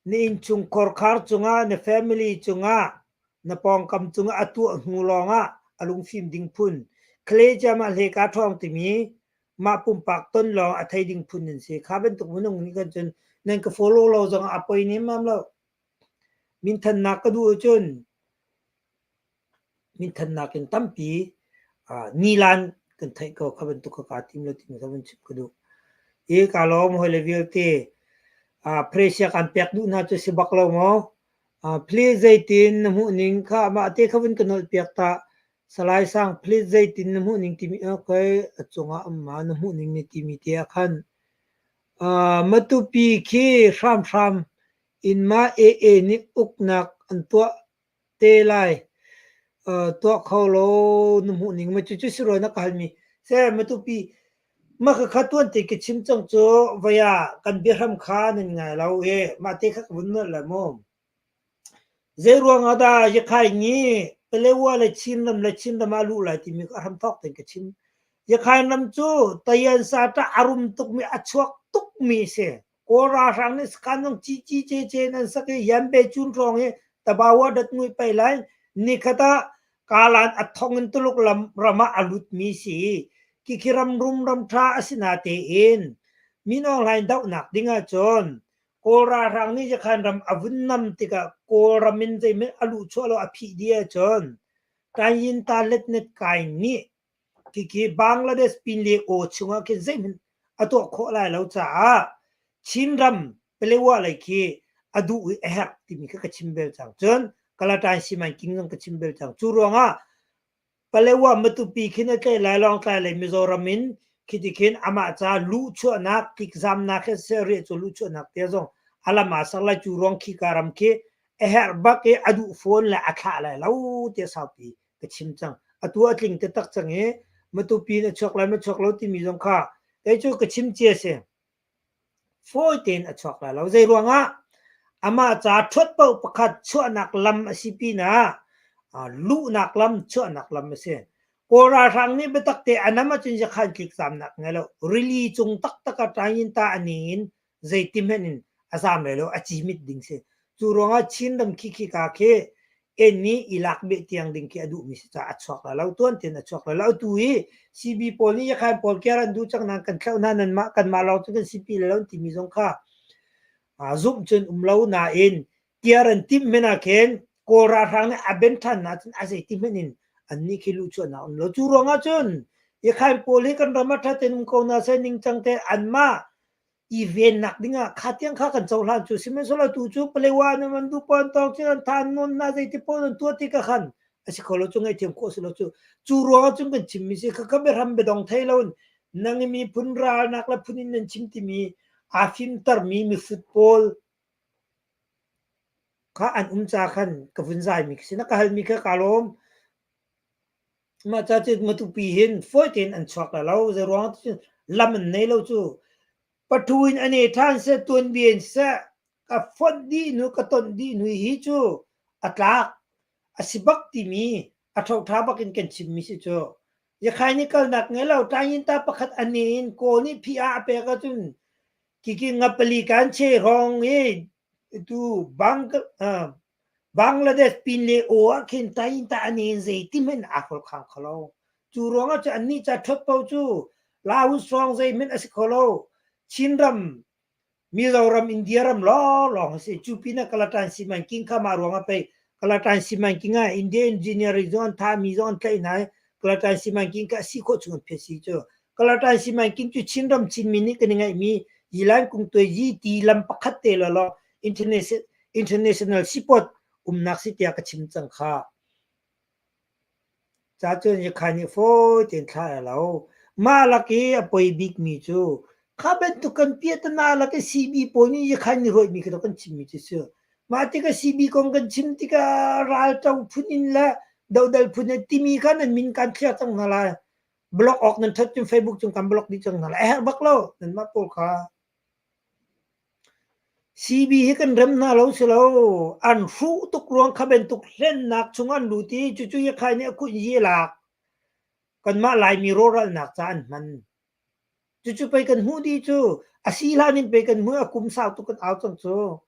na innchungkhar khar cungah, na family cungah, na pawngkam cungah a tuah hnu lawngah a lungfim ding phun, Kaleja mah hleka ṭhawng timi mah pumpak ton lawng a thei ding phun an si. Kha bantuk minung nih khan cun nan ka follow lo zongah a poi nemmam lo. Minthannak ka duh ahcun Minthannak in tampi nilan kan theih ko. Kha bantuk kha kaa tim lo timi kha van chim ka duh. I kaa lawm hawile vialte. Pressure kan pek duh hna cu si bak lo maw? Please zeitin na hmuh ning kha mah te kha vun ka nolh piak ta. Salai Sang please zeitin na hmuh ning timi okay a cungah um ma na hmuh ning ni timi te ah khan Matupi khi hramhram in mah AA nih uknak an tuah te lai. Tuah kho law na hmuh ning ma cucu si rua na ka halmi. Seh Matupi mah khakha tuan te ka chim cang cu voi ah kan biahram kha nan ngai lo i mah te kha ka vun nolh lai mu. Zeiruang ah dah Yakhai nih Palewa le Chinram le Chinram ah a luh lai timi kha a hramthawk tein ka chim. Yakhai ram cu Tayansa ṭah a rum tukmi a chuak tukmi a si. Kawl ralhrang nih sakhan zong cici cece in an sak i Yanbe cun hrawng i Tabawa dat ngui pai lai nikhat ah Kalan a thong in Tuluk lam ram ah a lutmi si. Khikhi ram rum ram ṭha a si natein Min Aung Hlaing dohnak ding ahcun Kawl ralhrang nih Yakhan ram a vun nam tikah Kawlram in zeihmanh a luhchuah lo a phih dih ahcun Kayinta letnet kai nih khikhi Bangladesh pinle aw chungah khin zeihmanh a tuah khawh lai lo caah Chinram Palewa lei khi a duh i a herh timi kha ka chim bel cang. Cun Kalaṭain Simanking zong ka chim bel cang. Cu ruangah Palewa Matupi khin a tlai lai Lawngtlai lei Mizoram in khiti khin amah ca luhchuahnak tlikzamnak he siseh riah cu luhchuahnak te zong a lam aa ser lai cu ruang khika ram khi a herh bak i a duh fawn le a thlah lai lo tiah saupi ka chim cang. Atu a tling taktak cang i Matupi in a chuak lai ma chuak lo timi zong kha kei cu ka chim cia si. Fawi tein a chuak lai lo. Zeiruangah? Amah ca ṭhuat paoh pakhat chuahnak lam a si pinah luhnak lam, chuahnak lam a si. Kawl ralhrang nih biatak te a nam ahcun zakhan tlikzamnak ngei lo. Rili cung taktak ah ṭaingin-ta a ning in zeiti hmanh in a zam lai lo, a cimit ding si. Cu ruangah Chinram khi ka khi en nih i lak beh tiang ding khi a duhmi si caah a chuak lai lo tuan tein a chuak lai lo atu hi CB pawl nih Yakhan pawl kiar an duh cang nain kan thlauh hna nanmah kanmah lawng cu kan sipi lai lo timi zong kha zumh cun um lo nain kiar an timh men ah khin Kawl ralhrang nih a ben ṭhan ahcun a zeiti hmanh in annih khi luhchuahnak um lo cu ruangah cun Yakhan pawl hi kan ram ah ṭha tein um ko hna seh ningcang te anmah i vennak dingah kha tiang kha kan cohlan cu sihmanhsehlaw tu cu Palewa nih an duh pawn tawng cun an than nawn na zeiti pawn an tuah tik ah khan a si kho lo cu ngaihthiam khawh si lo cu cu ruangah cun kan chimmi si kha ka biahram biadong thei lo in nang i miphun ralnak le phun in nan chim timi aa fimtermi mifut pawl kha an um ca khan ka vun zaimi ka si na ka halmi kha ka lawm Mah ca cu Matupi hin fawi tein an chuak lai lo. Zeiruang ah lam an nei lo cu. Pathu in an e ṭhan seh, tuanbia in seh, ka fonh dih hnu, ka tonh dih hnu hi cu a tlak a si bak timi a ṭhoṭha bak in kan chimmi si cu. Yakhai nih kalnak ngei lo, ṭaingin ta pakhat a ne in Kawl nih phi ah a pek ahcun kiki ngapali kan che hrawng i tu bang Bangladesh pinle aw ah khin tainta an in zeitihmanh aa khawlkhang kho lo. Cu ruangah cu annih ca ṭhuat paoh cu Laos hrawng zeihmanh a si kho lo. Chinram, Mizoram, India ram lawnglawng a si. Cu pinah Kalatan Simanking kha mah ruangah pei Kalatan Simanking ah India engineering zong an thahmi zong an tlaih hna i Kalatan Simanking kha a si khawh chung an phiat si cu. Kalatan Simanking cu Chinram Chinmi nih kan i ngeihmi Yilan Kungtuai Yi ti lam pakhat te lawlaw international international seaport umnak si tiah ka chim cang kha. Ca cun Yakhan nih fawi tein thla a lo. Mah lak i a poi bikmi cu kha bantuk kan piahtana lak i CB pawl nih Yakhan nih ruaihmi kha kan chimmi cu si. Mah tikah CB kong kan chim tikah ralṭo phun in le dodal phun in timi kha nan min kan thliar cang hna lai. Block awk nan ṭhat cun Facebook cun kan block dih cang hna lai. A herh bak lo nanmah pawl kha. CB hi kan rem hna lo si lo. An hruh tuk ruang kha bantuk hlennak chung an lut i cucu Yakhai nih a kut in a lak. Kanmah Laimi rawhralnak ca an hman. Cucu pei kan hmuh dih cu. A si hlan in pei kan hmuh a kum sau tuk kan au cang cu.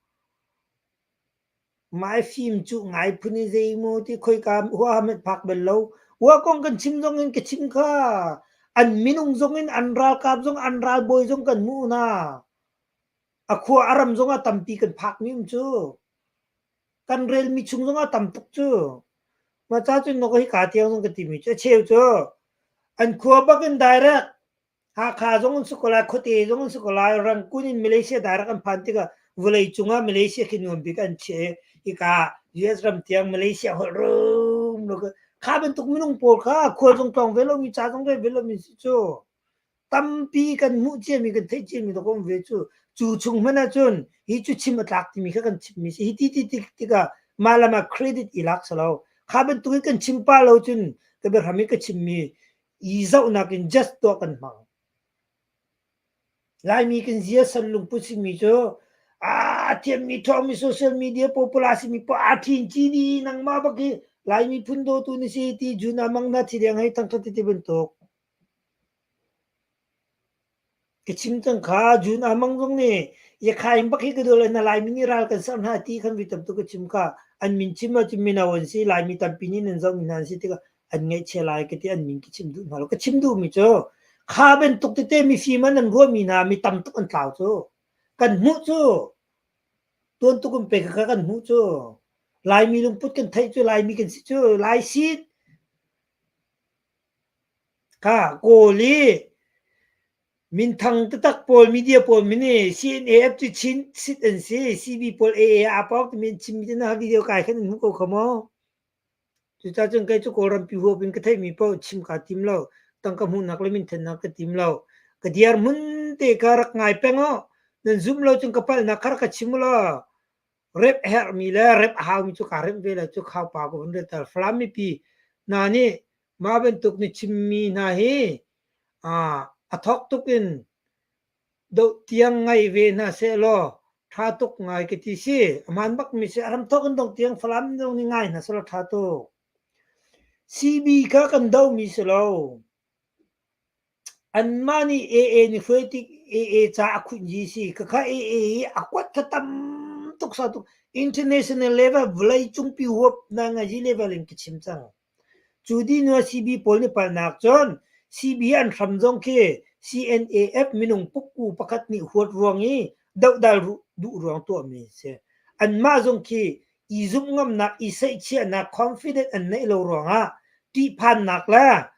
Mah fim cu ngai phun i zeimaw ti khoika huaha hmanh phak bal lo. Ua kong kan chim zong in ka chim kha. An minung zong in an ralkap zong an ralbawi zong kan hmuh hna. A khua a ram zong ah tampi kan phakmi um cu. Kan relmi chung zong ah tam tuk cu. Mah ca cun nok hi ka tiang zong ka timi cu a cheu cu an khua bak in direct Hakha zong an si ko lai, khuate zong an si ko lai, Rangoon in Malaysia direct an phan tikah Vawlei cungah Malaysia khi nuam bik an chiah i hika US ram tiang Malaysia holh rum lo kha bantuk minung pawl kha khual zong tlawng ve lomi ca zong rel ve lomi si cu. Tampi kan hmuh ciami kan theih ciami dawk um ve cu. Cu chung hmanh ahcun hi cu chim a tlak timi kha kan chimmi si. Hi ti ti tik tikah mah lam ah credit i lak si lo. Kha bantuk in kan chim pah lo cun ka biahram i ka chimmi i zohnak in just tuah kan hmang. Laimi kan zia san lungput simi cu aa thiammi ṭhawngmi social media popular simi poah aa ṭhin ci dih nangmah bak hi Laimi phun dawtu na si ti June mang na thi deng hei thangṭhat ti bantuk. Ka chim cang kha June Amang zong nih Yakhaing bak hi ka duh na Laimi nih ral kan ser hna ti khan vi tam tuk ka chim kha an min chim ahcun mino an si Laimi tampi nih nan zohmi hna an si tikah an ngaihchia lai ka ti an min ka chim duh hna lo ka chim duhmi cu kha bantuk tete mifim an an ruahmi hna mi tam tuk an tlau cu kan hmuh cu tuan tuk in pe kha kan hmuh cu Laimi lungput kan theih cu Laimi kan si cu Lai sit kha Kawl i minthang taktak pawl media pawl min i CNAF cu Chin sit an si CB pawl AA aa pawk timi an chimmi te na video kai khan an hmuh ko kha maw Cucaah cun kei cu Kawlrampi huap in ka theihmi paoh chim kaa tim lo. Tangka hmuhnak le minthennak ka tim lo. Ka dirhmun te kha rak ngai peng aw. Nan zumh lo cun ka palhnak kha rak ka chim ulaw remh herhmi le remh a haumi cu kaa remh ve lai cu khaupa ka vun relter. Falam mipi hna nih mah bantuk na chimmi hna hi a thawk tuk in Doh tiang ngai ve hna sehlaw ṭha tuk ngai ka ti si. A hmaan bakmi si. A hramthawk in dongh tiang Falam zong nih ngai hna sehlaw ṭha tuk. CB kha kan dohmi si lo. Anmah nih AA nih hruai tik AA ca a khunh hi si. Khakha AA hi a kuat kha tam tuk sau tuk. International level vawlei cungpi huap na ngai level in ka chim cang. Cu dih hnu ah CB pawl nih palhnak cun CB an hram zong khi CNAF minung pukku pakhat nih huat ruang i dohdal duh ruang tuahmi a si. Anmah zong khi i zumh ngamnak, i seihchiahnak, confident an neih lo ruangah ṭihphannak le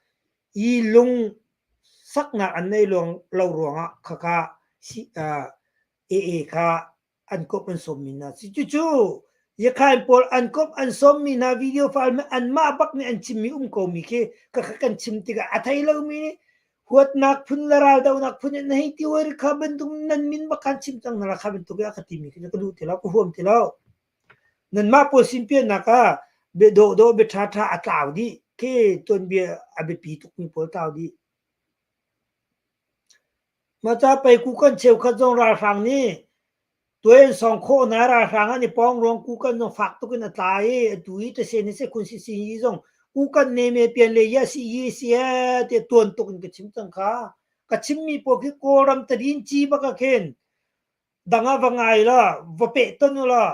i lungsaknak an neih lo ruangah khakha AA kha an komh an sawmmi hna si. Cucu Yakhain pawl an komh an sawmmi hna video file anmah bak nih an chimmi um komi khi ka kan chim tikah a thei lomi nih huatnak phun le raldohnak phun in hei ti oi kha bantuk nan min bak khan chim cang hna kha bantuk i a ka timi khi ka duh ti lo ka huam ti lo. Nanmah pawl sinpiannak ah bia dawhdawh bia ṭhaṭha a tlau dih khi tuanbia a biapi tukmi pawl tlau dih. Mahca pei kukan cheukhat zong ralhrang nih tuai an sawng khawh hna i ralhrang an i pawng ruang kukan zong fak tuk in a tla i atu i tasen hi sekhun si yi zong kukan neme pian le ya si yi si ee tiah tuan tuk in ka chim cang kha. Ka chimmi pawl khi Kawlram tadin ci bak ah khin dang ah va ngai law va peh ton u law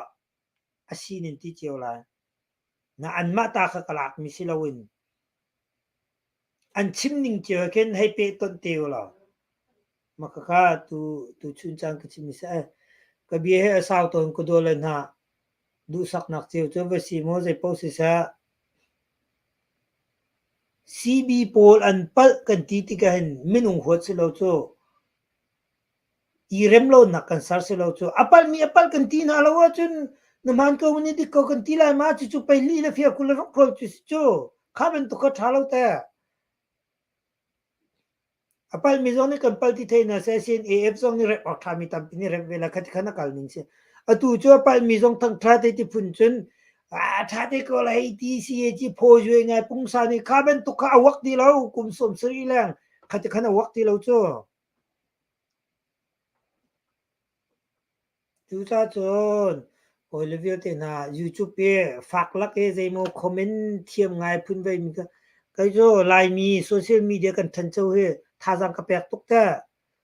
a si nan ti cio lai. Na anmah ta kha ka lakmi si loin An chim ning cio he khin hei pehtonh te u law mah khakha tu tuchun caan ka chim mi si ai. Ka bia hi a sau tawn ka daw le hna. Duhsaknak cio cu va si maw zeipaoh siseh CB pawl an palh kan ti tikah hin minung huat si lo cu i rem lonak kan ser si lo cu a palhmi a palh kan ti hna lo ahcun na hmaan ko ni dik ko kan ti lai ma cucu pei lih le fia kul le rokhrol cu si cu kha bantuk kha ṭha lo te a palhmi zong nih kan palh ti thei hna seh sin AF zong nih rep awk ṭhami tampi nih rep ve la kha ti khan a kal ning si atu cu a palhmi zong thang ṭha te ti phun cun a ṭha te ko lai ti si ci phaw zui ngai pungsa nih kha bantuk kha a wak ti lo kum 70 leng kha ti khan a wak ti lo cu Cucacun hawile vialte hna YouTube i fak lak i zeimaw comment thiam ngai phun veimi kha kei cu Laimi social media kan ṭhancho hi thazaang ka pek tuk teh.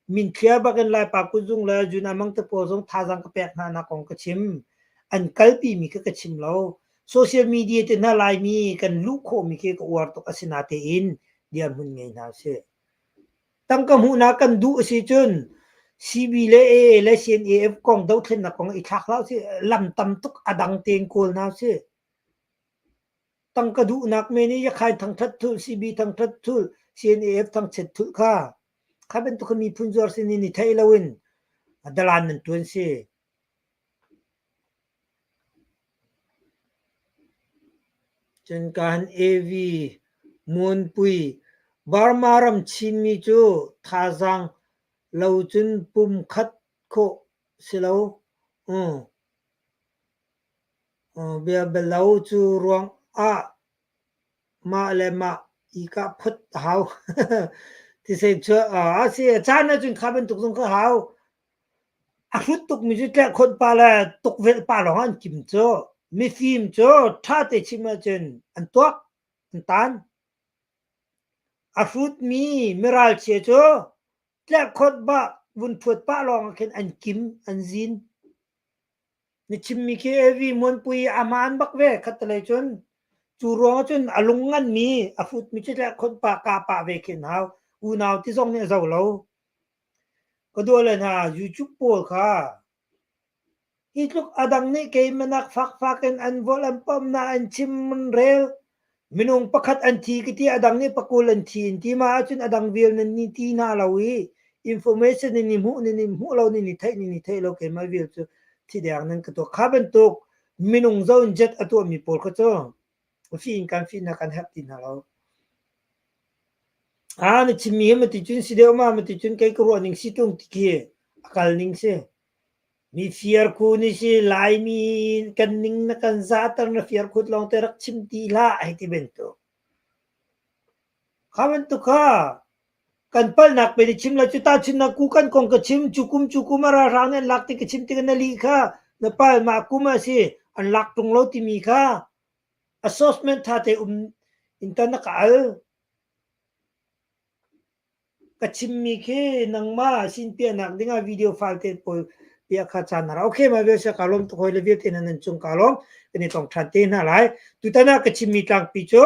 Minthliar bakin Laipa kutzung le Jun Amang te pawl zong thazaang ka pek hna nak kong ka chim. An kalpimi kha ka chim lo. Social media te hna Laimi kan luh khawhmi khi ka uar tuk asinatein dirhmun ngei hna usih. Tangka hmuhnak kan duh a si cun CB le AA le CNAF kong dothlennak kong i thlak hlah usih. Lam tam tuk a dang tein kawl hna usih. Tangka duhnak men i Yakhain thangṭhat thulh, CB thangṭhat thulh, CNAF thangchiat thulh kha kha bantuk kha miphun zuar sin in i theih loin dalan nan ṭuan si. Cun kan AV Muanpui Burma ram Chinmi cu thazaang lo cun pumkhat khawh si lo. Bia belo cu ruang ah mah le mah i kah phot a hau. Tisei cu a si a caan ahcun kha bantuk zong kha hau. A hrut tukmi cu tlerhkhonh pa le tukvelh pa lawng an kim cu. Mifim cu ṭha te chim ahcun an tuak, an tan. A hrutmi miralchia cu tlerhkhonh bah vun ṭhuat pah lawng ah khin an kim, an zin. Na chimmi khi Evi Muanpui a hmaan bak ve khattelei cun. Cu ruang ahcun a lung nganmi, a hrutmi cu tlerhkhonh pah, kah pah ve khi an hau. Unau ti zong nih a zo lo. Ka dawle hna, YouTube pawl kha hi tluk a dang nih keimanak fakfak in an volh an pom na an chim an rel. Minung pakhat an thi ka ti a dang nih pakul an thi in ti ma ahcun a dang vial nan ni ti hna lo i information nan i hmuh nan i hmuh lo nan i theih nan i theih lo keimah vial cu thi deng nan ka tuah. Kha bantuk minung zo in jet a tuahmi pawl kha cu fi in kan fi hna kan herh ti hna lo. Aa na chimmi hi mati cun si deuh ma mati cun kei ka ruah ning si tung ti khi a kal ning si. Mi fiar khu ni si Laimi kan ning na kan zater na fiar khut lawng te rak chim ti hlah hei ti bantuk. Kha bantuk kha kan palnak pe ni chim la cu tahchunhnak ku kan kong ka chim cu kum cu kum a ralhrang nih an lak ti ka chim tikah na lih kha na pal mah kum ah si an lak tung lo timi kha assessment tha te um in tan na ka al. Ka chimmi khi nangmah sinpiahnak dingah video file te pawl piah kha caan a rau. Okay, mah vial sia kaa lawm tuk hawi le vialte hna nan cung kaa lawm. Kan i tong ṭhan te hna lai. Tutan ah ka chimmi tlangpi cu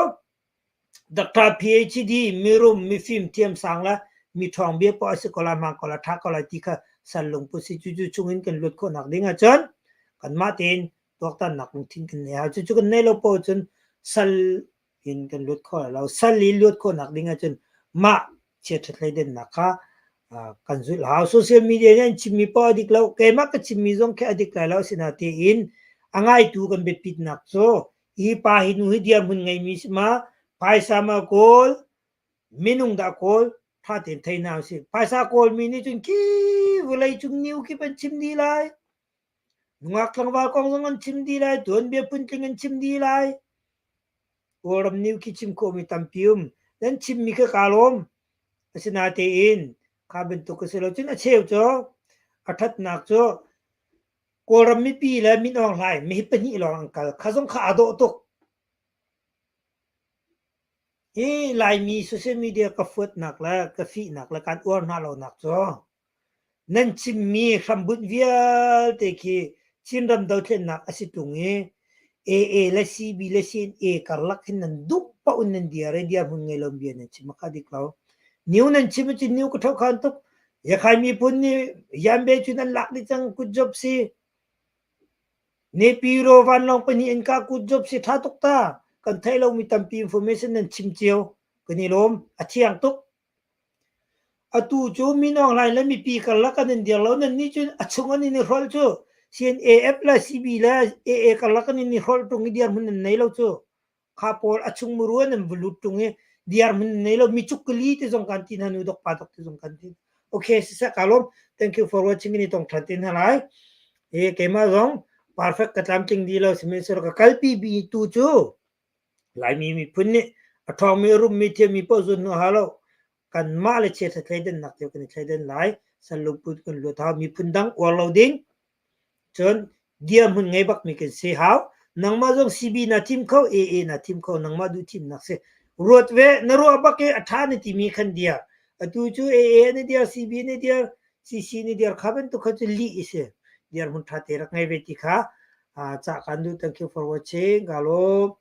Dr. PhD mirum mifim thiamsang le mi ṭhawng bia poah a si ko lai, hmaan ko lai, ṭha ko lai ti kha sal lungput si. Cucu chungin kan lut khawhnak ding ahcun kanmah tein tuaktannak lungthin kan nei hau. Cucu kan neih lo poah cun sal in kan luat kho lai lo. Sal i luat khawhnak ding ahcun mah chiaṭha thleidannak kha kan zulh hau. Social media nih an chimmi paoh a dik lo. Keimah ka chimmi zong khi a dik lai lo. Asinain a ngaitu kan biapitnak cu hi pa hi nu hi dirhmun ngeimi si ma, phaisa ma kawl, minung dah kawl, ṭha tein thei hna usih. Phaisa kawlmi nih cun khi vawlei cung niu kip an chim dih lai. Nungak tlangval kong zong an chim dih lai. Tuanbia phuntling an chim dih lai. Kawlram new khi chim khawhmi tampi um. Nan chimmi kha kaa lawm. Asinain kha bantuk a si lo. Cun a cheu cu a ṭhatnak cu Kawlram mipi le Min Aung Hlaing mihi pahnih lawng an kal. Kha zong kha aa dawh tuk. Hi Laimi social media ka fuatnak le ka fihnak le kaan uar hna lonak cu Nan chimmi hrambunh vialte khi Chinram dothlennak a si ṭung i AA le CB le CNA karlak hin nan duh paoh in nan dir i dirhmun ngei lo bia nan chim kha dik lo. New nan chim ahcun new ka ṭhohkhan tuk. Yakhai miphun nih Yanbe cu nan lak dih cang good job si. Nepiro vanlawng pahnih in ka good job si ṭha tuk ta. Kan theih lomi tampi information nan chim cio. Kan i lawm. A thiang tuk. Atu cu Min Aung Hlaing le mipi karlak an in dir lo. Nannih cu a chung an in i hrolh cu. CNAF le CB le AA karlak an in i hrolh ṭung i dirhmun nan nei lo cu. Kha pawl a chung muru an va lut ṭung i dirhmun nan nei lo. Micuk kali ti zong kan ti hna, nu dok pa dok ti zong kan ti. Okay, siseh kaa lawm. Thank you for watching. Ni tong ṭhan te hna lai. Hi keimah zong perfect ka tlamtling dih lo. Sihmanhsehlaw ka kalpi bi tu cu Laimi miphun nih a ṭhawngmi, a rummi, thiammi paoh zun hnu hau lo. Kanmah le chiaṭha thleidannak cio kan i thleidan lai. Sal lungput kan luat hau. Miphun dang uar lo ding. Cun dirhmun ngei bakmi kan si hau. Nangmah zong CB na thim kho, AA na thim kho, nangmah duh thimnak si. Ruat ve, na ruah bak i a ṭha na timi khan dir. Atu cu AA na dir, CB na dir, CC na dir kha bantuk kha cu lih i si. Dirhmun ṭha te rak ngei ve ti kha cah kan duh. Thank you for watching. Ka lawm.